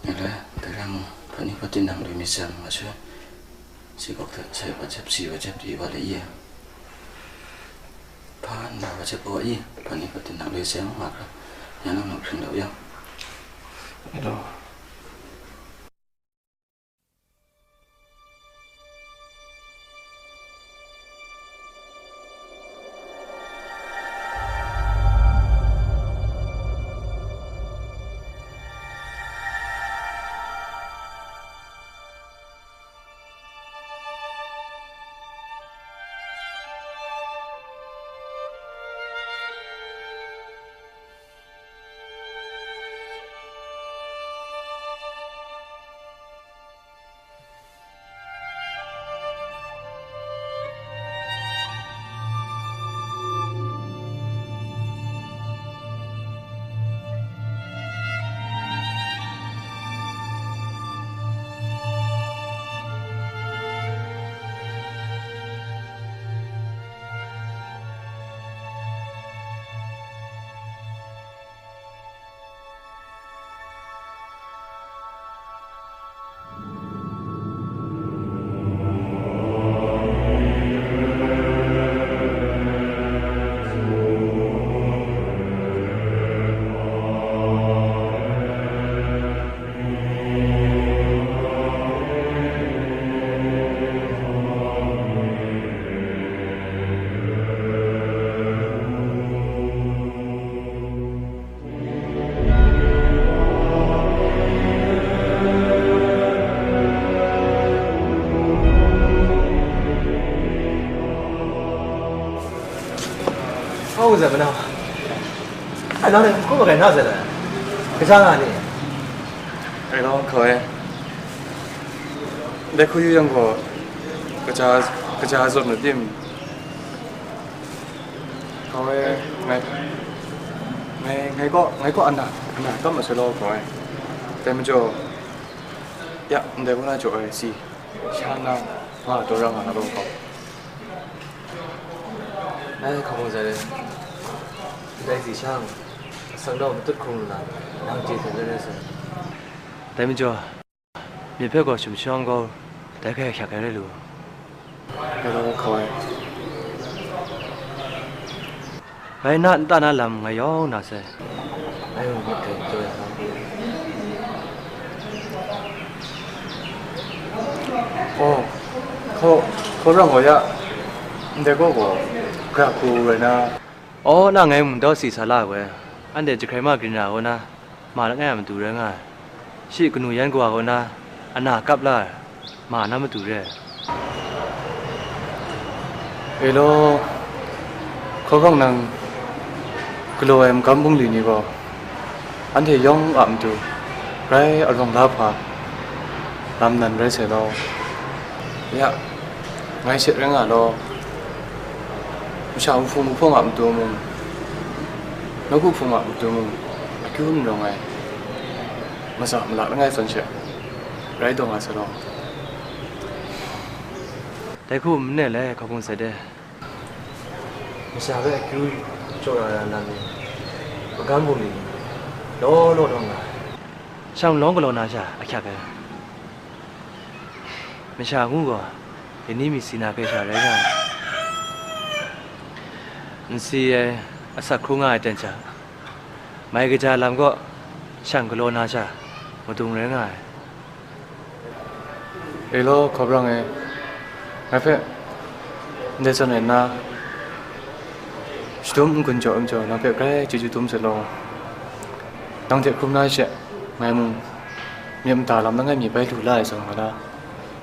Rai, dai rai mung, hput ni hput din nang lui myit jang, wa sha. Si gawk hte sai wa jep, si wa jep di wa le i. Hpa nna wa jep wa i, hput ni hput din nang lui sai wa nga hkra, ya nang nang hkring dau ya. Hello. Hkau zat manau, ai nang hpe hkum magai na zat ai, kaja nga ni? Ai nang hkau e, dai hku yu yang gaw, kaja, kaja zawn na tim? Hkau e, ngai, ngai, ngai kaw, ngai kaw ana, ana tam masai law hkau e. Dai majaw, ya, ndai kaw na jaw ai si, sha na, nga taw ra nga na law hkau. Ai, hkau hkau zai, ndai si sha, asak nau matut hkrung lu na, nang chye hte rai rai sai. Dai majaw, myit hpe gaw shum shang kau, dai hkrai hkyak ai rai lu. Hello, Kawai. Bai na nta na lam ngai yawng na sai. Ngai mung myit hkrai jaw ya na. Oh, hkaw, hkaw rang gaw ya. Ndai gaw gaw, gra hku rai na. Aw, na ngai mung dau si sa la ai wai. Anhte jahkrai ma grin ra ai kaw na, ma langai a matu rai nga ai. Shi kanu yan kawa kaw na, ana kap la ai, ma na matu re ai. E law, hkaw rang nang galaw ai magam bungli ni gaw, anhte yawng a matu, grai arawng la hpa, lam nan rai sai law. Ya, ngai she rai nga law. Masha nhpung nhpung a matu mung, nawku hpung a matu mung, akyu n rawng ai, masa malak langai zawn she, rai taw nga sai law. Dai hku n ne le, hkaw hkung sai de. Masha hpe akyu jaw ya na lam ni, magam bungli ni, law law lawm nga ai. Shang lawng galaw na sha ahkyak ai. Masha ngu gaw, dai ni mi si na hpe sha rai nga ai. N si ai, asak hkru nga ai ten sha, mai kaja lam gaw, shang galaw na sha, madung rai nga ai. E law, hkaw rang e, ngai hpe ndai zawn rai nna, shadum n-gun jaw n jaw, nang hpe grai chyeju dum sai law. Nang hte hkrum na she, ngai mung myit mada lam langai mi bai lu la ai zawn nga la,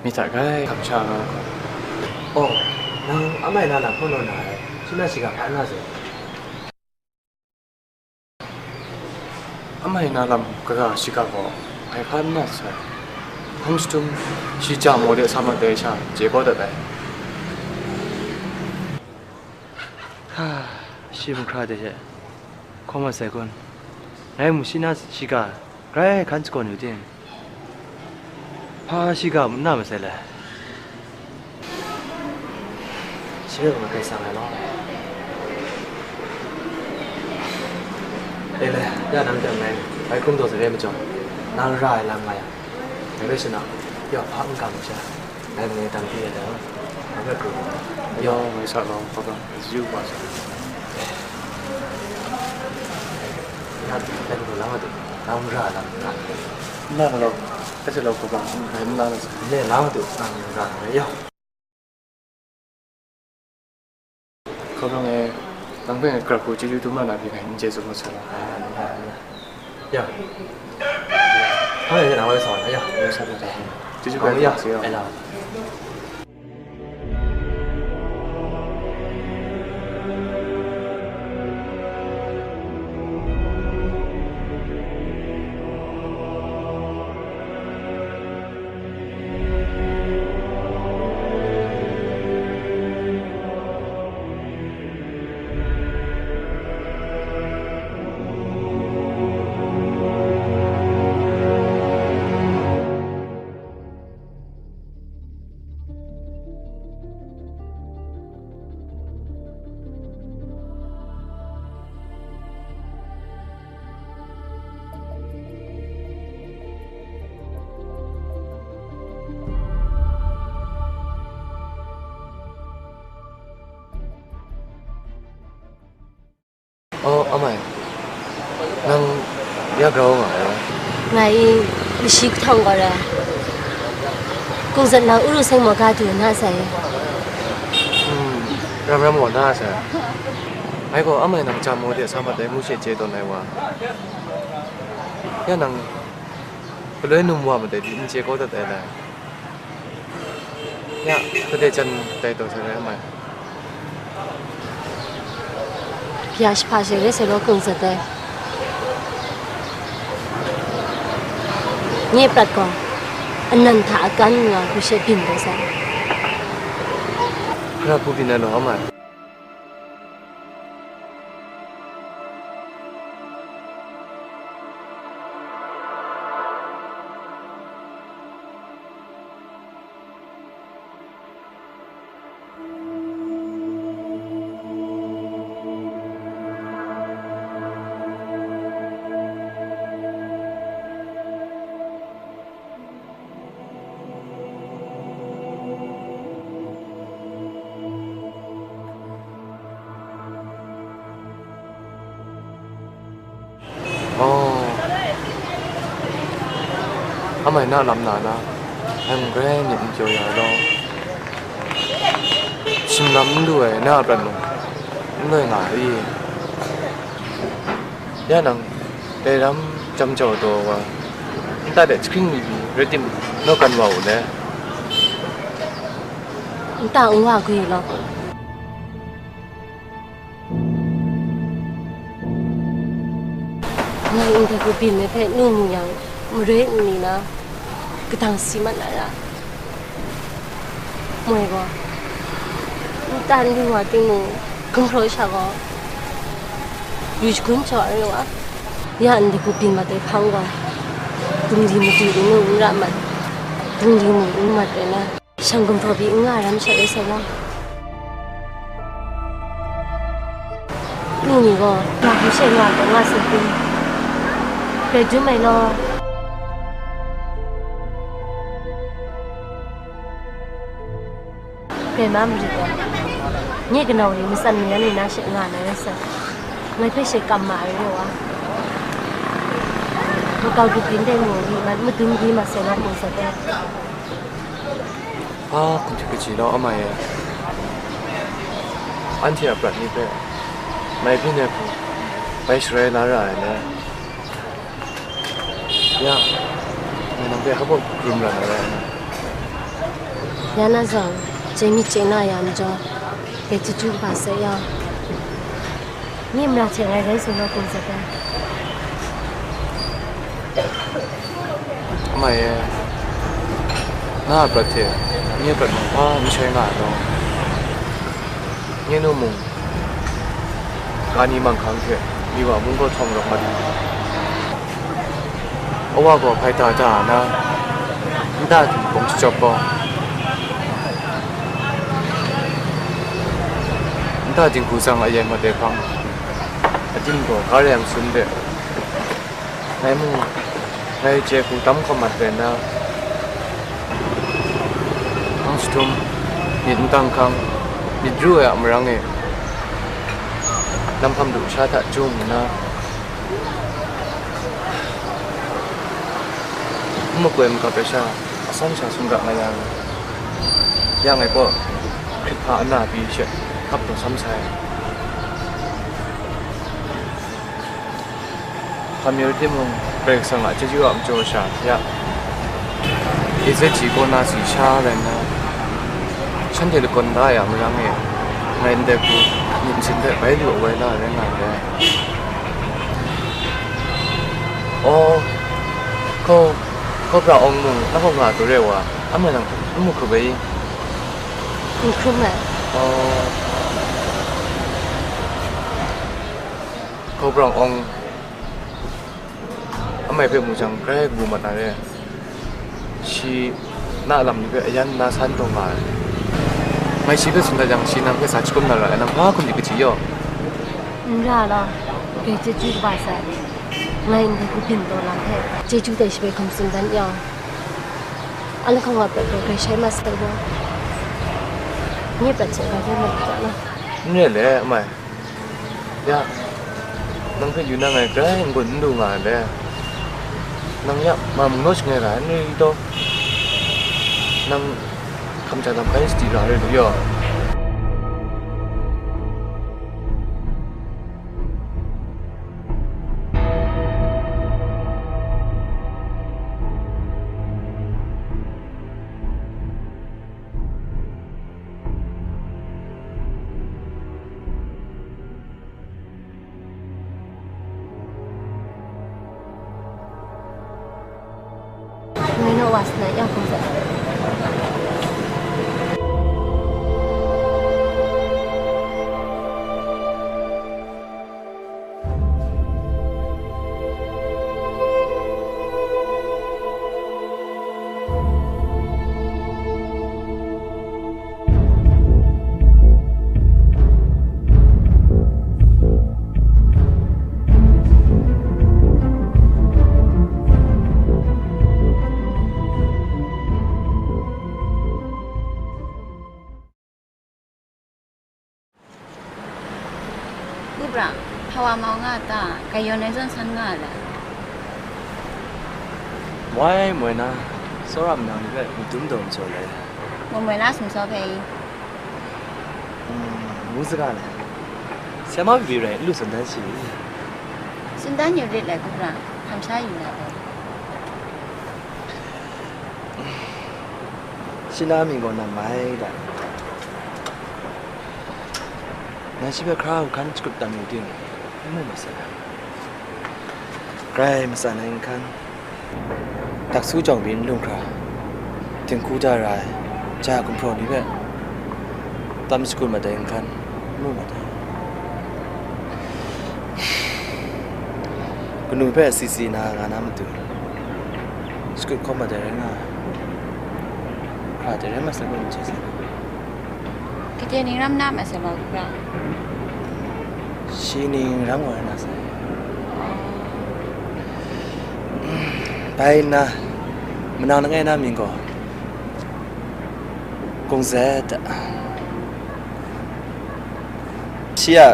myit hta grai hkam sha nga hkawm. Oh, nang amai na lam hkaw naw na ai, shi na shiga hpa na sai? Amai na lam kaga shiga gaw, ngai hkan n na sai. Hpang shadum, shi ja maw de sa mat dai sha, chye kau dat ai. Ha, shi mahkra de she, hkaw mat sai kun? Ngai mung shi na shiga grai hkan shakawn yu ting? Hpa shiga n na masai le? Shi rai mung grai sang ai law. E le, ya nang teng ngai bai hkrum taw sa re majaw, nang ra ai lam nga yang, ngai bai shana, ya hpa n kam sha, ngai mung dang hpyi ai dai, nang bai hkrum. Ya, ngai sa law, hpa kam, yu wa sa. Ya, dai hkrum lang a du, nang ra ai lam nga. N na law, a hte law hpa kam, ngai n la na sa. Le, lang a du, nang ra ai, ya. Hkaw rang e, nang hpe ngai gra hku chyeju dum na na pyi ngai n chye tsun mat sai law. Ya. Hpa ngai hte nang woi sa na, ya. Woi sa na. Chyeju gra hku ya, si ya. Ai la. Oh, amai, nang ya grau nga ai? Ngai i, mashi kahtawng gaw rai. Kungzat nang uru seng maw ga du na sai? Hmm, ram ram gaw na sai. Ngai gaw amai nang jam maw de sa mat ai ngu she chye tawn ai wa. Ya nang, galoi num wa madai di n chye kau dat ai lai. Ya, kade jan tai taw sai rai mai. Bya shahpa she re sai law kungzat ai. Nye prat gaw, anan hta akan nga hku she byin taw sai. Hkra hku byin ai law, amai. Amai na lam na na, nang grai myit n pyaw ya law, shimlam n lu ai na a prat mung, n loi nga ai i? Ya nang, dai ram jam jau taw wa, nta de jahkring mi pyi rai timung, naw kan wa u le. Nta n wa gwi law. Ngai ndai hku byin ai hpe nu mu yang, maroi n ni na, kadang si mat na ra. Moi gaw, nta n lu wa timung, gumhpraw sha gaw, yu shagun jaw ai wa. Ya ndai hku byin mat ai hpang gaw, dingli madu n nu n ra mat, dingli mung n mat ai na. Shang gumhpraw pyi n nga ai ram sha rai sai law. Lu ni gaw, ya hku she nga taw nga sin pyi. Grai dum ai law. Grai ma marit ai. Nye kanau ni matsan mayan ni na she nga na rai sai. Ngai hpe she kam ma ai re wa. Makau grup yin dai mu, mat madun di ma sai na pung sai dai. A, hkum hte kaji lau, amai e. Anhte a prat ni hpe mai byin ai hku bai sharai la ra ai le. Ya, ngai nang hpe hpa karum ra na rai nna. Ya na zawn, chye myit chye na ya majaw, dai chyeju kaba sai ya. Nye mara hte ngai rai tsun na pung zawn ai. Amai e, na a prat hte nye prat mung hpa n shai nga ai law, nye nu mung, ga ni manghkang hte, mi wa mung gaw htawng rawk mat ai. Awa gaw hpai da da na, nta htingkung shachyawp gaw, nta dinghku tsang ayen mat ai hpang, adim gaw ga reng sum de, ngai mung, ngai chye hku tam hkawm mat rai nna, hpang jahtum, myit n tang hkang, myit ru ai a marang e, lam hpam du sha hta jung nna, n makoi magap ai sha, asan sha sumga nga yang, ya ngai gaw hkrit hpa ana pyi she hkap taw sam sai. Hpa mi rai timung, Karai Kasang a chyeju a majaw sha, ya, A Z G kaw na si sha rai nna, shanhte lakawn da ai a marang e, ngai ndai hku myit masin hpe bai lu ai wai la rai nga ai. Aw, Ko-, Kobra Ong mung, na hkawng nga tu re wa, amai nang n mu hkrup ai i? N hkrum ai. Aw, Kobra Ong, amai hpe mu jang, grai kabu mat na re. Shi na a lam ni hpe ayan nna san taw nga ai. Ngai shi hpe tsun dat yang, shi nang hpe sa jahkum na ra ai, nang hpa hkum di kaji yaw? N ra law, grai chyeju kaba sai. Ngai ndai hku byin taw lam hpe, chyeju dai shi hpe hkum tsun dan yaw. A lahkawng a prat gaw grai shai mat sai gaw, nye prat hte grai rai mat ga law. N re le, amai. Ya, nang hpe yu na ngai grai n-gun n lu nga ai le. Nang ya, ma mung naw shangai ra ai n rai i taw? Nang hkam ja lam kai sadi ra ai rai lu yaw. Ngai naw wa sa na, ya hkum za. Kubra, hpa wa mau nga a ta? Grai yawn ai zawn san nga a le? Wai moi na, tsawra manang ni hpe madum daw majaw le. Ngu moi na sumsaw hpe i? Mm, ngu saga le. Sema bibri rai n lu tsun dan shi. Tsun dan yu rit le, Kubra, hkam sha yu na le. Shi na mying gaw nan mai da. Nang shi hpe hkra hku hkan shakut tam yu ting, n mu masai. Grai matsan ai nhkan, daksu jawng byin lung hkra, dinghku da ra ai, ja gumhpraw ni hpe tam shakut mat ai nhkan, n mu mat ai. Kanu hpe si si na nga na matu, shakut hkawm mat ai rai nga ai. Hkra de rai mat sai kun, n chye sai. Gade ning ram na ma sai ma, Kubra? Shi ning ram wa na sai. Bai nna, manang langai na mying gaw Kungzet a. Shi a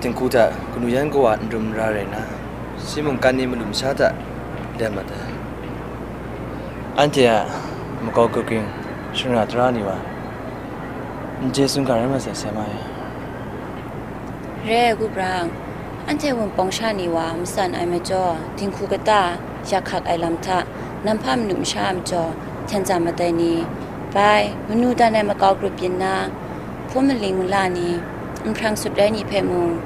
dinghku hta kanu yan kawa n rum n ra rai nna, shi mungkan ni malum sha hta lem mat ai. Anhte a makau grup ging shingran tara ni wa, n chye tsun ga rai masai, sema e. Re ai, Kubra, anhte Wunpawng sha ni wa matsan ai majaw, dinghku kata yak hkak ai lam hta, nam hpa manu masha a majaw, hten tsam mat ai ni, bai, manu dan ai makau grup byin na, hpum maling mala ni, nhprang sut rai ni hpe mung,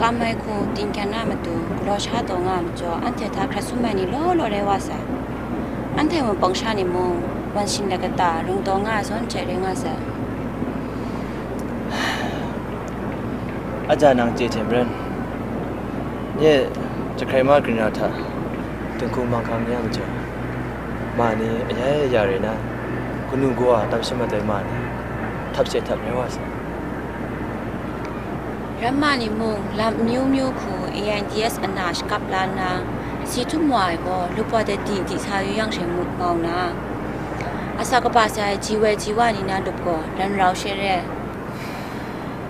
kam ai hku, tingkyan na matu, galaw sha taw nga ai majaw, anhte hta hkrat sum ai ni law law rai wa sai. Anhte Wunpawng sha ni mung, wan shin let kata, rung taw nga ai zawn hte rai nga sai. Aja nang chye hte maren, nye jahkrai ma grin ra hta, dinghku manghkang ni a majaw, ma ni ayai aya rai na, kanu kawa tam sha mat ai ma ni, htap she htap rai wa sai. Ramma ni mung lam amyu myu hku A I D S ana shakap la nna, si htum wa ai gaw, lupwa de di di sa yu yang she ngut mau na, asak kaba sai ai ji wai ji wa ni na lup gaw, ran rau she re ai.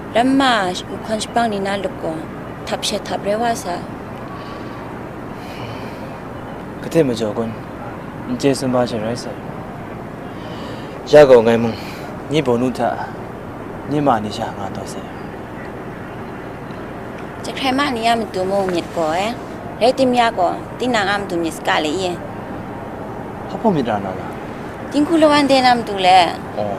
Ramma mahkawn shapang ni na lup gaw, htap she htap rai wa sa. Gade majaw kun, n chye tsun ba she rai sai. Ya gaw ngai mung, nye bawnu hta, nye ma ni sha nga taw sai. Jahkrai ma ni a matu mung myit gaw e, rai tim ya gaw, tinang a matu myit saga le i? Hpa hpaw myit ra na la? Dinghku lawan de na matu le. Oh.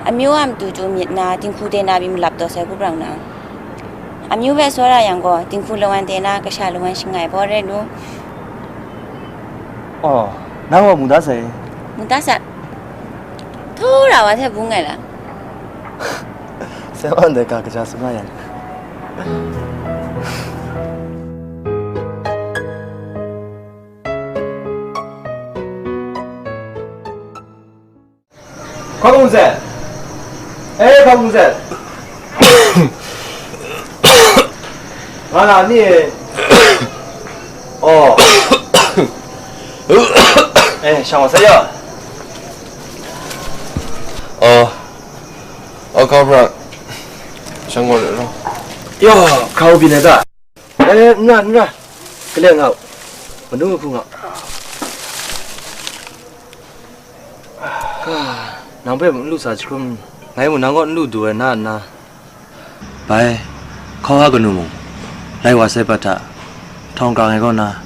Amyu a matu chyu myit na, dinghku de na pyi malap taw sai, Kubra nang. Amyu hpe tsawra yang gaw, dinghku lawan de na, kasha lawan shangai baw rai lu. Oh, nang gaw mu da sai. Mu da sai. Htu ra wa hte bung ai la. Sema ndai ga kaja sum la yang. Hkawhkung Zet. E, Hkawhkung Zet. Nga na ni e? Oh. E, shang wa sai ya. Oh. Oh, Hkawhkung. Shang wa le ro. Yo, hkau byin ai ta? E, n ra, n ra. Kaleng nga u. Manu hku nga u. Ka, nang hpe n lu sa jahkrum, ngai mung nang kaw n lu du ai na nna. Bai, hkawhka kanu mung, lai wa sai prat hta, htawng kang ai kaw na,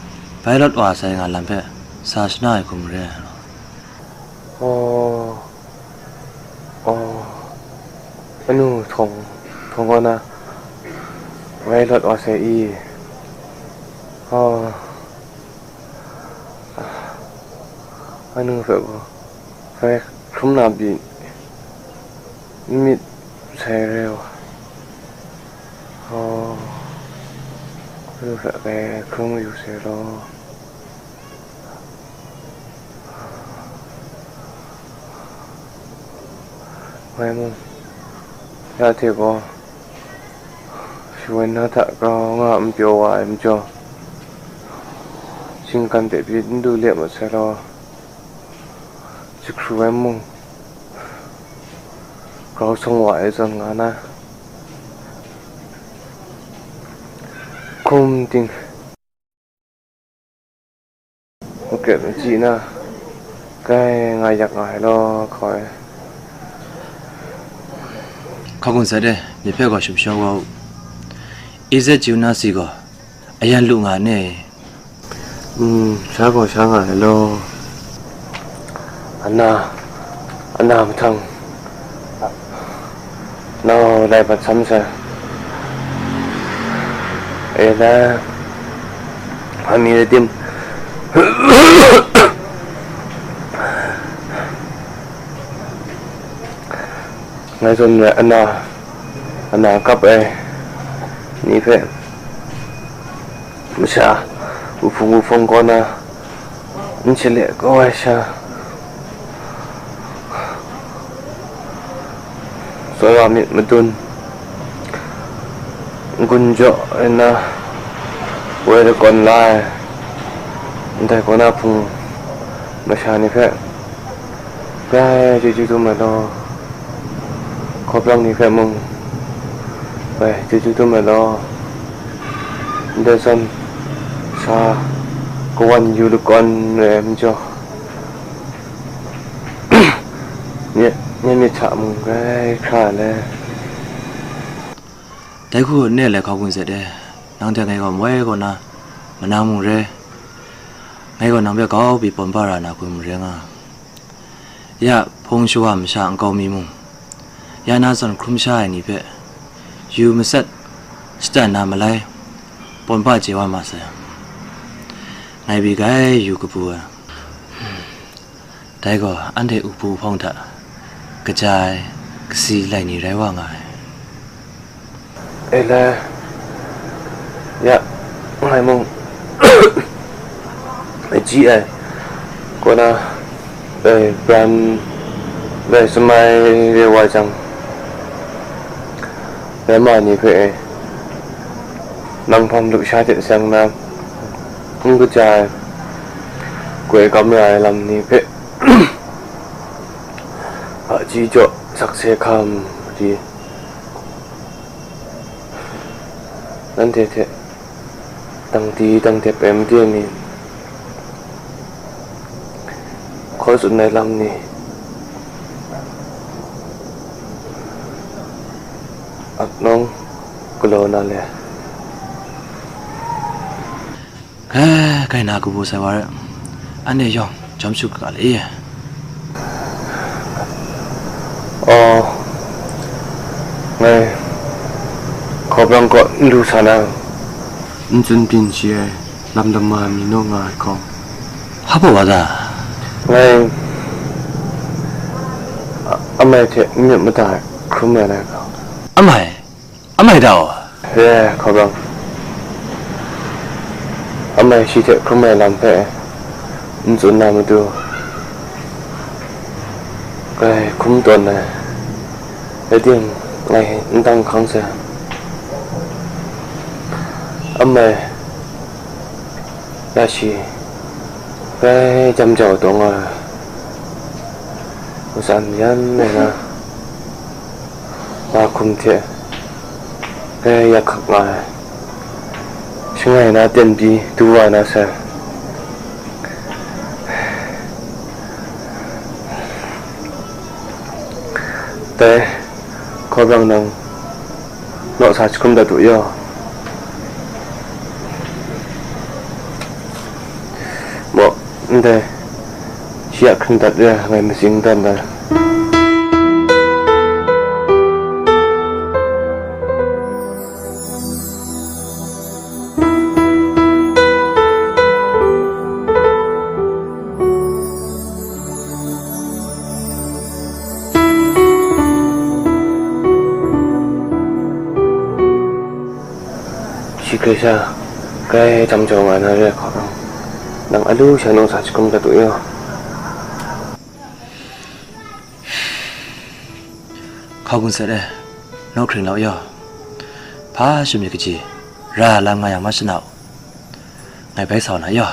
bai lawt wa sai nga lam hpe, sa shana ai hkum re ai law. Oh, oh, anu htawng, htawng kaw na, bai lawt wa sai i? Oh. Anu hpe gaw, sai hkrum na pyi, n myit sai re wa. Oh, anu hpe kai hkrum yu sai law. Ngai mung, ya hte gaw, shawan na hta grau nga n pyaw wa ai majaw, shinggan de pyi n du le mat sai law, jahkru ai mung, grau sawng wa ai zawn nga na, hkum ting, ok, Machyi na, grai nga yak nga ai law, hkaw e. Hkaw gun sat e, myit hpe gaw shum shaw wa u. E Z J U na si gaw, ayan lu nga ne. Mm, sha gaw sha nga ai law. Ana, ana mahtang, nau lai bat sam sai. E la, ami rai tim. Ngai zawn re ana, ana kap ai ni hpe masha, wuhpung wuhpawng kaw na, n shale kau ai sha, tsawra myit madun, n-gun jaw ai na, woi lakawn la ai, ndai kaw na hpung masha ni hpe, grai chyeju dum ai law, hkawbrang ni hpe mung, grai chyeju dum ai law, ndai zawn sa kawan yu lakawn re ai majaw, nye, nye myit hta mung grai hkra ai. Dai hku ne lai hkaw gun sat e, nang hte ngai gaw mawai kaw na, manang mung re, ngai gaw nang hpe kau pyi pawm pa ra na hku mung re nga. Ya hpung shawa masha nkau mi mung, ya na zawn hkrum sha ai ni hpe yu matsat shatan na malai, pawm pa chye wa ma sai. Ngai pyi grai yu kabu ai. Dai gaw anhte upu hpawng hta kaja ai, kasi lai ni rai wa nga ai. E la, ya, ngai mung chyi ai, kaw na, dai pran, dai sumai re wa jang, dai ma ni hpe e, nang hpang lusha hte seng na, n kaja ai, koi kam ra ai lam ni hpe, hpaji jaw sakse hkam di, nanhte hte dang di dang dep ai made ni, hkaw tsun ai lam ni, aknawng galaw na le. He, kai na kabu sai wa re, anhte yawng jawm shu ga le e. Aw, ngai hkawbrang kaw n du sa na, n tsun byin shi ai lam lama mi naw nga ai hkawng. Hpa wa ta? Ngai a-, amai hte n myit mada ai hkrum rai na hkawng. Amai? Amai da wa? Re, hkawbrang. Amai shi hte hkrum ai lam hpe n tsun na matu, grai hkum tawn ai, rai tim, ngai n dang hkang sai. Amai ya shi, grai jam jau taw nga ai, matsan yan ai na, na hkum hte grai yak hkak nga ai, shangai na ten pyi du wa na sai. Dai, hkawbrang nang naw sa jahkum dat u yaw. Maw, ndai, shi a hkring dat re ai, ngai matsing dan dan. Shi hkrai sha, grai jam jau nga na re hkawt nang, nang a lu sha naw sa jahkum dat u yaw. Hkau gun sat e, naw hkring lau yaw. Hpa shamyit kaji, ra lam nga yang ma shana u. Ngai bai sau na yaw.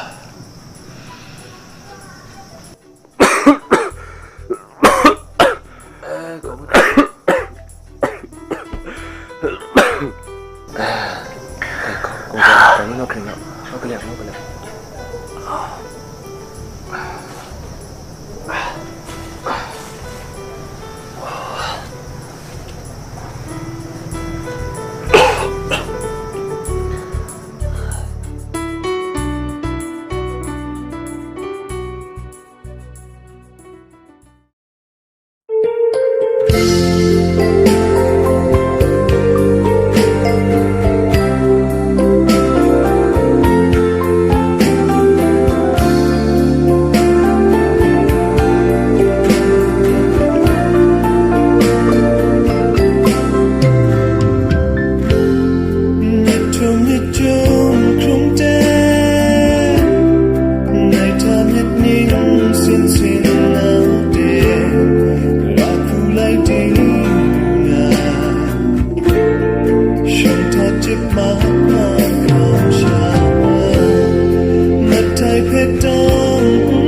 Mahkra hkam sha, Matai hpe tang nmu,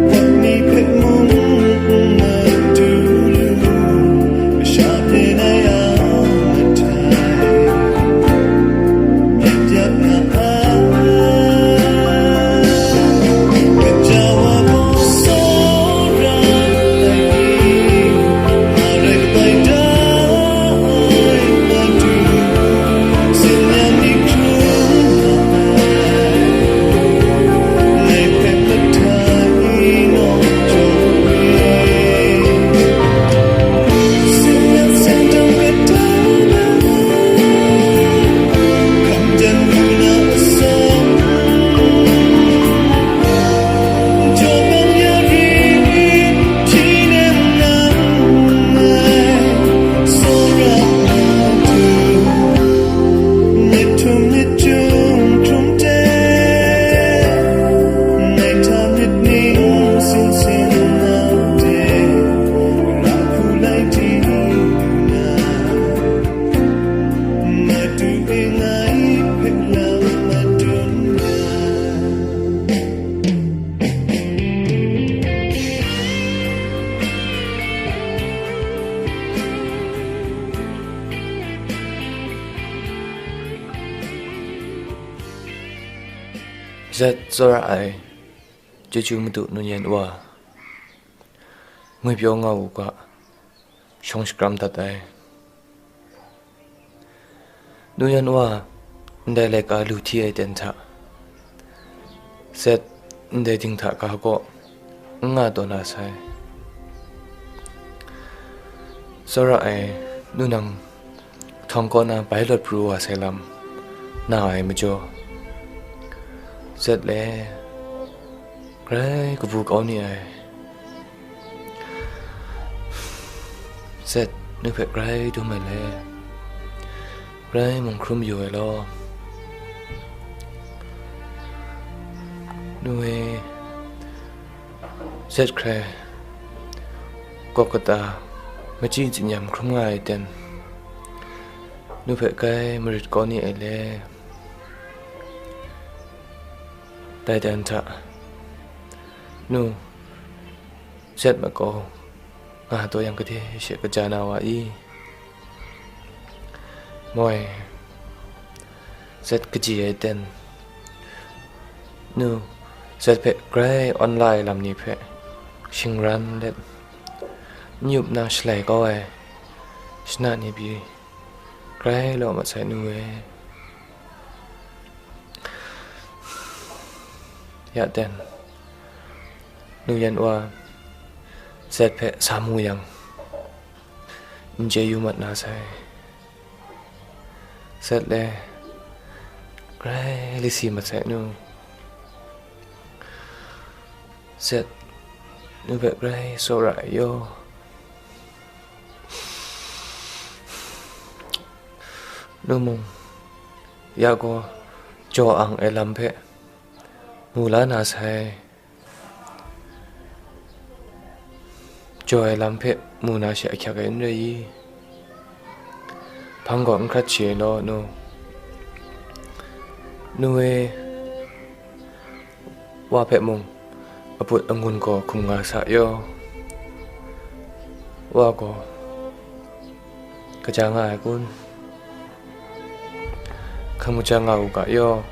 Wap mi hpe mung n matu lu, Masha hpe nai a matai, myit yak nga ai. Gaja wa gaw tsawra ai, Marai kabai da ai Madu, tsin-yam ni hkrum nga ai, ngai hpe hpatai nawng jaw e. Tsin-yam sengdang hpe tai na, hkam jan lu na atsam, jaw bang ya ri, hpyi nem nang ngai, tsawra Madu, myit htum myit chyum hkrum hte, ngai hta myit ning sin sin na de, ra hku lai di lu na, Madu e ngai hpe lam madun ai. Zet tsawra ai, Chyeju Madu Nu Yan Wa, ngwipyaw nga u ga, shawng shakram dat ai. Nu Yan Wa, ndai laika lu hti ai ten hta, Zet ndai dinghta ga kaw n nga taw na sai. Tsawra ai, nu nang htawng kaw na bai lawt pru wa sai lam na ai majaw, Zet le grai kabu kau ni ai. Zet, nu hpe grai dum ai le, grai mung hkrum yu ai law. Nu e, Zet hkrai gawk kata, machyi tsin-yam hkrum nga ai ten, nu hpe grai marit kau ni ai le. Dai dan hta, nu, Zet makau nga taw yang, gade she kaja na wa i? Moi, Zet kaji ai ten, nu, Zet hpe grai awn la ai lam ni hpe shingran let, n yup na shalai kau ai shana ni pyi, grai law mat sai, nu e. Ya ten, Nu Yan Wa, Zet hpe sa mu yang, n chye yu mat na sai. Zet le, grai lasi mat sai, nu. Zet, nu hpe grai tsawra ai yaw. Nu mung, ya gaw, jaw ang ai lam hpe mu la na sai. Jaw ai lam hpe mu na she ahkyak ai n rai i? Hpang gaw n hkrat shi ai law, nu. Nu e, wa hpe mung aput angun gaw hkum nga sa yaw. Wa gaw kaja nga ai kun? Hkam kaja nga u ga yaw.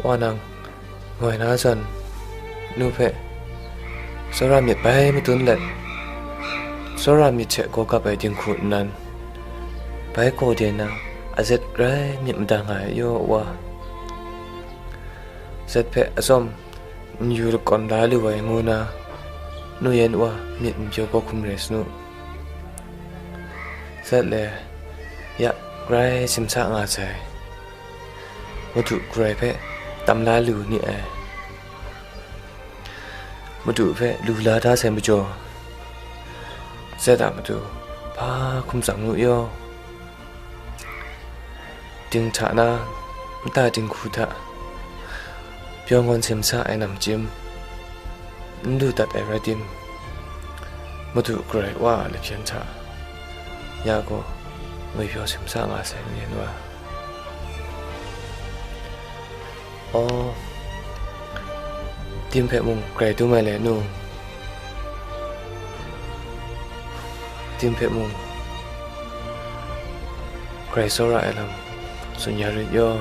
Wa nang, ngoi na zawn, nu hpe tsawra myit bai madun let, tsawra myit hte gaw gap ai dinghku nnan, bai gaw de na, a Zet rai myit mada nga ai yaw, wa. Zet hpe atsawm n yu lakawn la lu ai ngu na, Nu Yan Wa myit n pyaw kau hkum rai sanu. Zet le, ya, grai simsa nga sai. Madu Karai hpe tam la lu ni ai. Madu hpe lu la da sai majaw, Zet a matu hpa hkum tsang nu yaw. Dinghta na, nta dinghku hta, pyaw ngawn simsa ai namchyim n lu dat ai rai tim, Madu Karai Wa a lahpyen hta, ya gaw, ngwipyaw simsa nga sai, nu yan wa. Aw, tim hpe mung grai dum ai le nu? Tim hpe mung grai tsawra ai lam tsun ya rit yaw.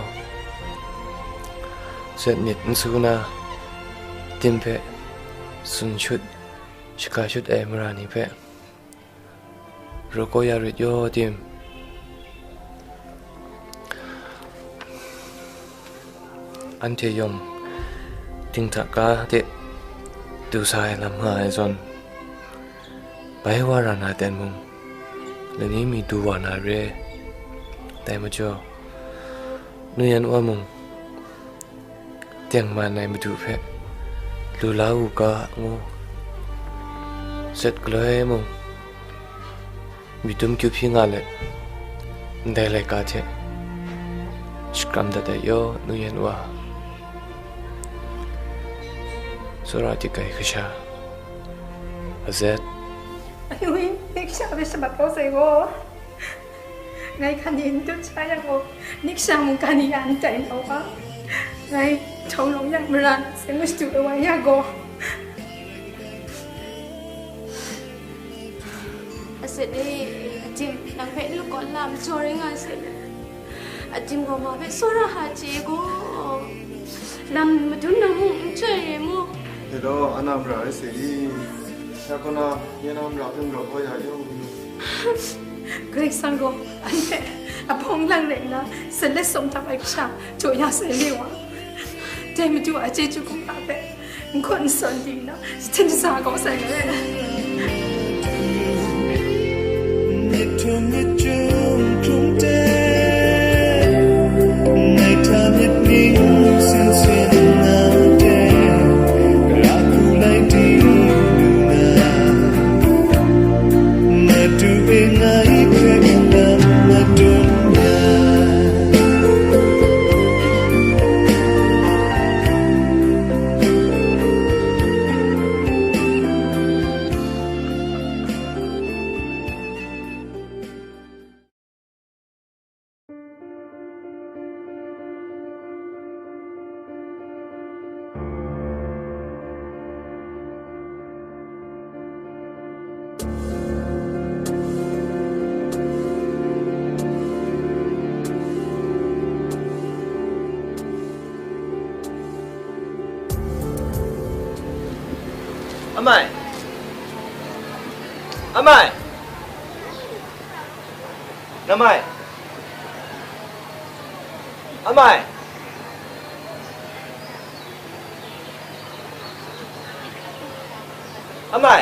Zet myit n su na, tim hpe tsun shut, shaga shut ai mara ni hpe raw kau ya rit yaw, tim? Anhte yawng dinghta ga de du sa ai lam nga ai zawn, bai wa ra na ten mung, lani mi du wa na re. Dai majaw, nu yan wa mung, tengman ai Madu hpe lu la u ga ngu, zet galoi mung, myit dum kyu hpyi nga let, ndai laika hte shakram dat ai yaw, nu yan wa. Tsawra dik ai kasha, azet. Aywi, nik sha hpe shabat kau sai gaw, ngai hkan ni n dut sha yang gaw, nik sha mungkan ni ya n tai na wa. Ngai htawng lawng yang mara na sai ngu shadu ai wa ya gaw. Asit e, adim, nang hpe n lakawn lam jaw rai nga sai. Adim gaw ma hpe tsawra hta chye gaw, lam madun na mung n chyoi re mu? Hello, ana mara rai sai i? Ya kaw na, ya na mara hpe mara kau ya yawng ni? Karai Kasang gaw, anhte abawng lang rai nna, salet sawm htap ai kasha, jaw ya sai le wa. Dai Madu a chyeju kumhpa hpe, n hkawn n sawn di nna, jahten jahta kau sai ngai. Amai! Amai! Namai! Amai! Amai!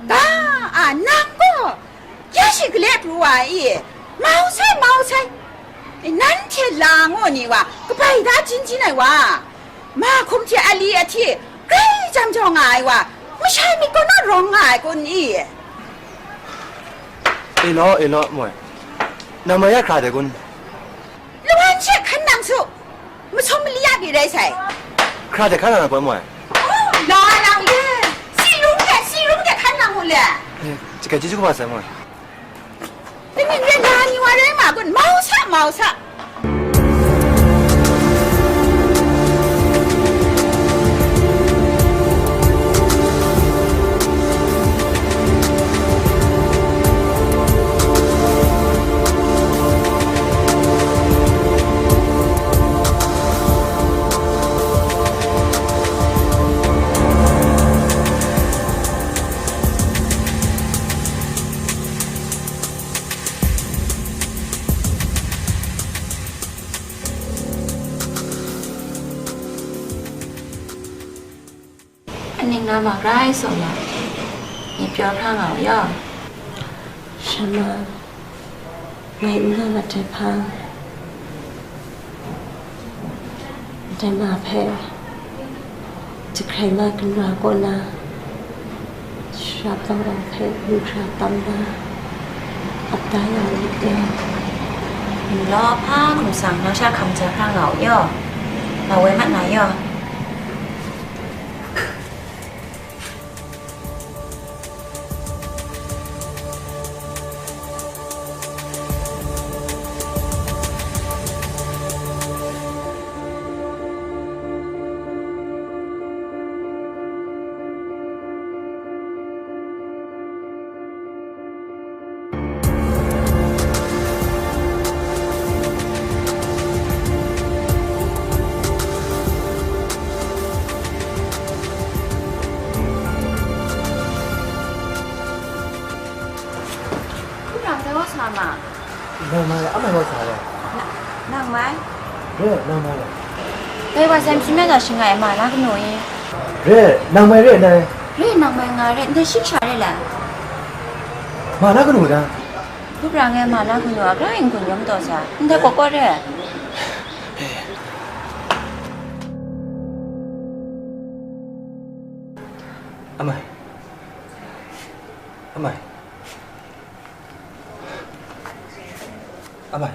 Ga, a, nang gaw, ya shi gale pru wa i? Mau sai, mau sai. Nanhte la ngu ni wa, kabai da jin jin ai wa, ma hkum hte ali ahti grai jang jaw nga ai wa, masha myit kaw na rawng nga ai kun i? E law, e law, moi. Nang mai ya hkra de kun? Lawan she hkan nang su. Masum mali ya pyi rai sai. Hkra de hkan nang poi, moi. La nang ye. Si rung de, si rung de hkan nang u le. Eh, chika ji ju kaba sai, moi. Ni myit re na ni wa rai ma kun, mau sa, mau sa. Aning na ma grai saw ma, myit pyaw hkra nga u yaw. Shama, ngai n nga mat ai hpang, dai ma hpe jahkrai ma ginra kaw na, sharap tawng hpe lu hkra tam na, ap da ya u, ya. Law hpa hkum sang nang sha hkam ja hkra nga u yaw, ma woi mat na yaw. Hkum ram dai wa sa ma? Nang mai, a mai wa sa le? Nang mai? Re, nang mai. Dai wa sai masum ya ga shangai ma na kanu i? Re, nang mai re, nang. Re, nang mai nga re, ndai shi sha re le? Ma na kanu da? Hkum ram e ma na kanu a, gra yin kun yawm taw sa, ndai kawk kawk re. Amai. Amai. Amai.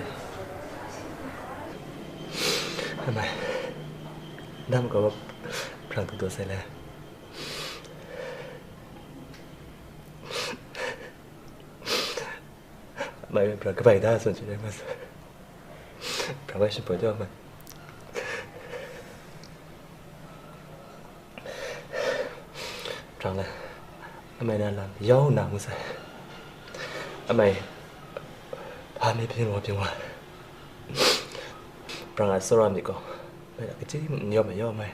Amai. Dam kau, brang tu tu sai le. Amai, brang kabai da tsun chyai rai ma sa. Brang bai shin poi tu, amai. Brang le, amai na lam yau na ngu sai. Amai, hpa mi byin wa byin wa. Brang a tsawra myit gaw, amai na kaji mung n yawm ai yaw, amai.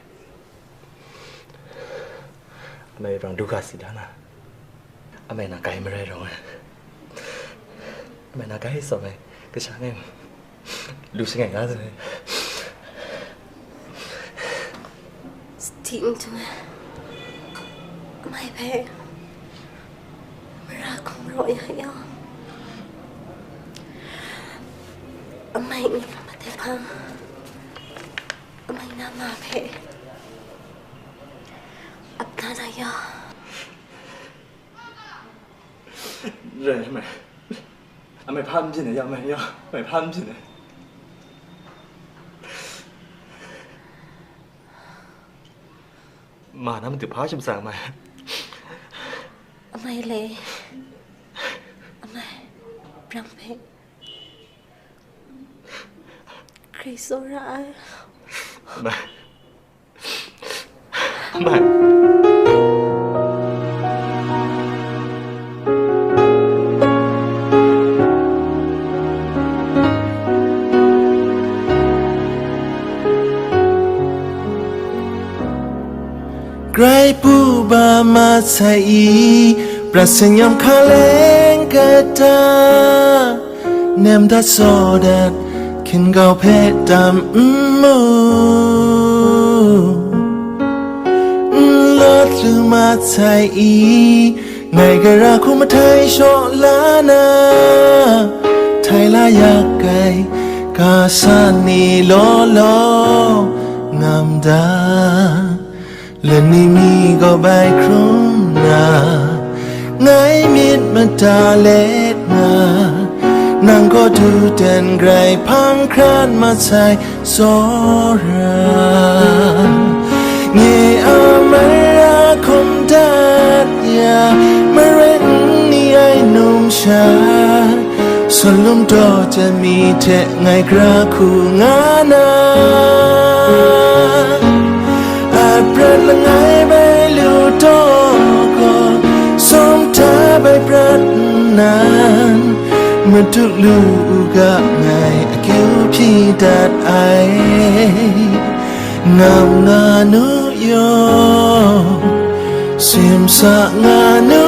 Amai, brang du ga si da na. Amai na gai marai rawng ai. Amai na gai tsawm ai, kasha ngai lu shangai nga sai. Sadi n dung ai. Amai hpe mara hkum raw ya yaw. Amai n ram ai hpang, amai na ma hpe ap na na ya. Rai, amai. Amai hpa n byin ai, ya, amai, ya. Amai hpa n byin ai. Ma na matu hpa shatsang, amai? Amai le, amai, brang hpe. Hkrai tsawra ai. Amai. Amai. Grai pu ba masai i, prat seng yam hkaleng kata, nem dat saw dat, hkin kau hpe tam n mu. N lawt lu masai i, ngai gara hku mahtai shaw la na, htai la yak ai, ga sa ni law law, ngam da. Lani mi gaw bai hkrum na, ngai myit mada let nga, nang gaw du ten grai hpang hkran masai tsawra. Nye a mara hkum dat ya, marai n ni ai numsha, Salum taw jat mi hte ngai gra hku nga na, a prat langai bai lu taw gaw, sawm hta bai prat nnan, madu lu u ga ngai akyu hpyi dat ai, ngam nga nu yaw, simsa nga nu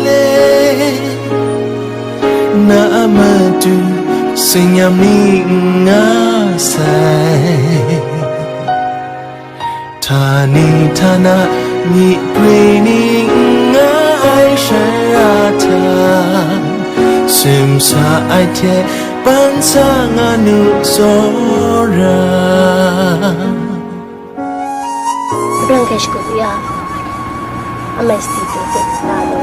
le. Na a matu tsin yam ni n nga sai, htani htana myi prwi ni n nga ai shara hta, simsa ai hte ban sa nga nu tsawra. Sabrang hkrai shagu ya, amai sadi hte na lu.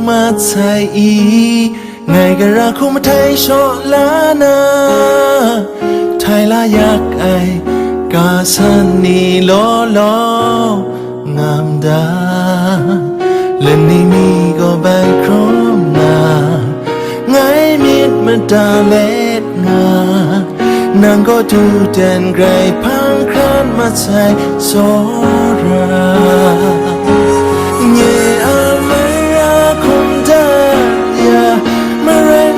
mat sai i, ngai gara hku mahtai shaw la na, htai la yak ai ga san ni law law ngam da. Lani mi gaw bai hkrum na, ngai myit mada let nga, nang gaw du ten grai hpang hkran mat sai tsawra. Nye a mara hkum dat ya, maren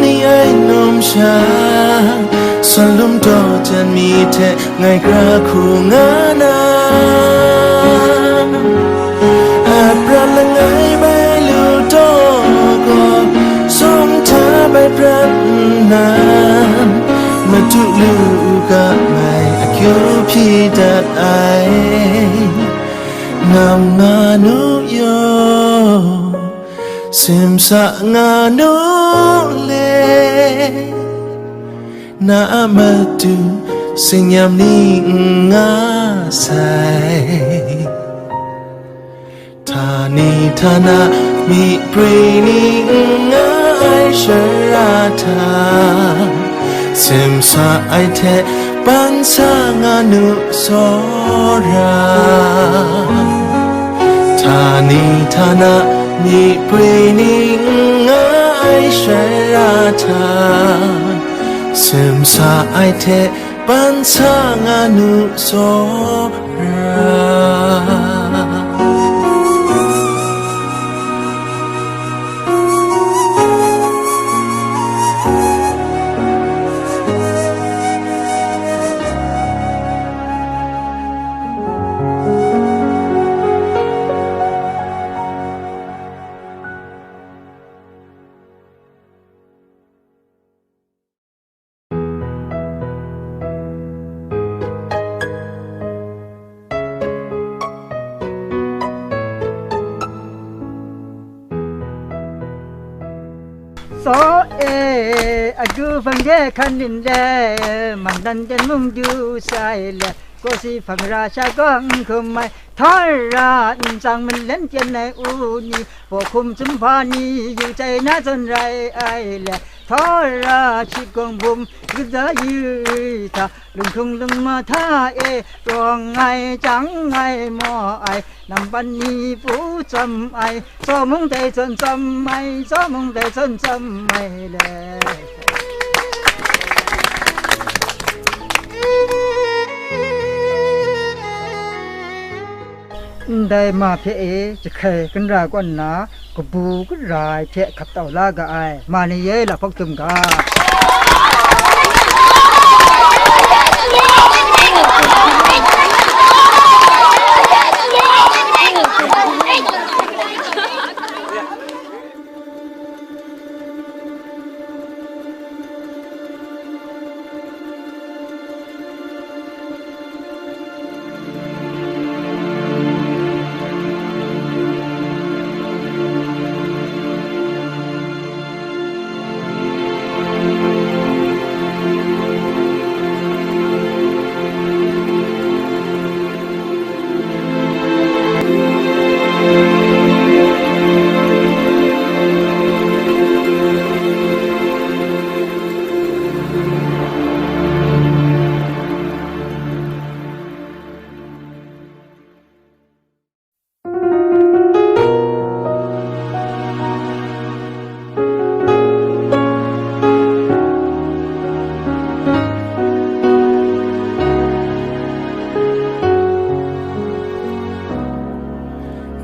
ni ai num sha, salum daw jan mi hte ngai gra hku nga na. Apran langai bai lu taw gaw, sawm hta bai prat nna, madu lu u ga mai akyu hpyi dat ai. Ngam nga nu yaw, simsa nga nu le, na a matu singyam ni n nga sai. Htani htana myi prwi ni n nga ai shara hta, simsa ai hte ban sa nga nu tsawra. Htani htana myi prwi ni n nga ai shara hta, simsa ai hte ban sa nga nu tsawra. Tsaw e, adu hpang de hkan nin le, man dan ten mung du sai le, kawsi hpang ra sha gaw n hkum ai, htawra n tsang malen kyen ai u ni, Paw hkum zumhpa ni yu chye na zawn rai ai le, htawra shikawng bum yu da yu hta, lunghkrung lungma hta e, rawng ai, chyang ai, maw ai, nampan ni pu tsam ai, tsaw mung dai zawn tsam ai, tsaw mung dai zawn tsam ai le. Ndai ma hpe e jahkai kanra kaw nna, kabu gara ai hte hkap tau la ga ai, ma ni e lahpawk dum ga.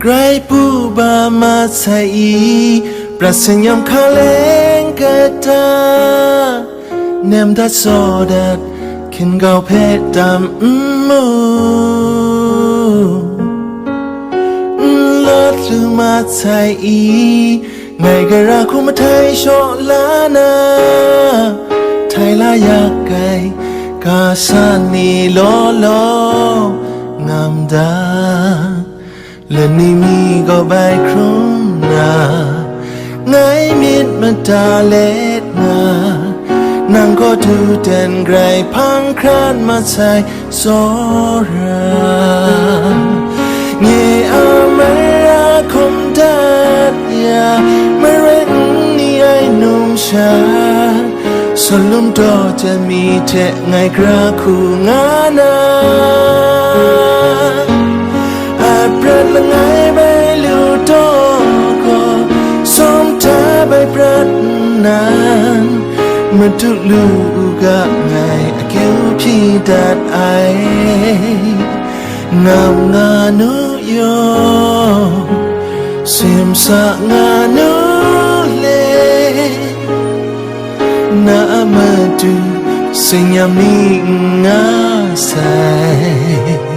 Grai pru ba ma sai i, prat seng yawm hkaleng kata, nem dat saw dat, hkin gau hpe tam n mu, n lawt lu ma sai i, ngai gara hku mahtai shaw la na, htai la yak ai, ga sa ni law law ngam da. Lani mi gaw bai hkrum na, ngai myit mada let nga, nang gaw du ten grai hpang hkran mat sai tsawra. Nye a mara hkum dat ya, Shalom taw jan mi hte ngai gra hku nga na, aprat langai bai lu taw gaw, sawm hta bai prat nnan, Madu lu u ga, ngai akyu hpyi dat ai. Ngam nga nu yaw, simsa nga nu le, na a matu singyam ni n nga sai.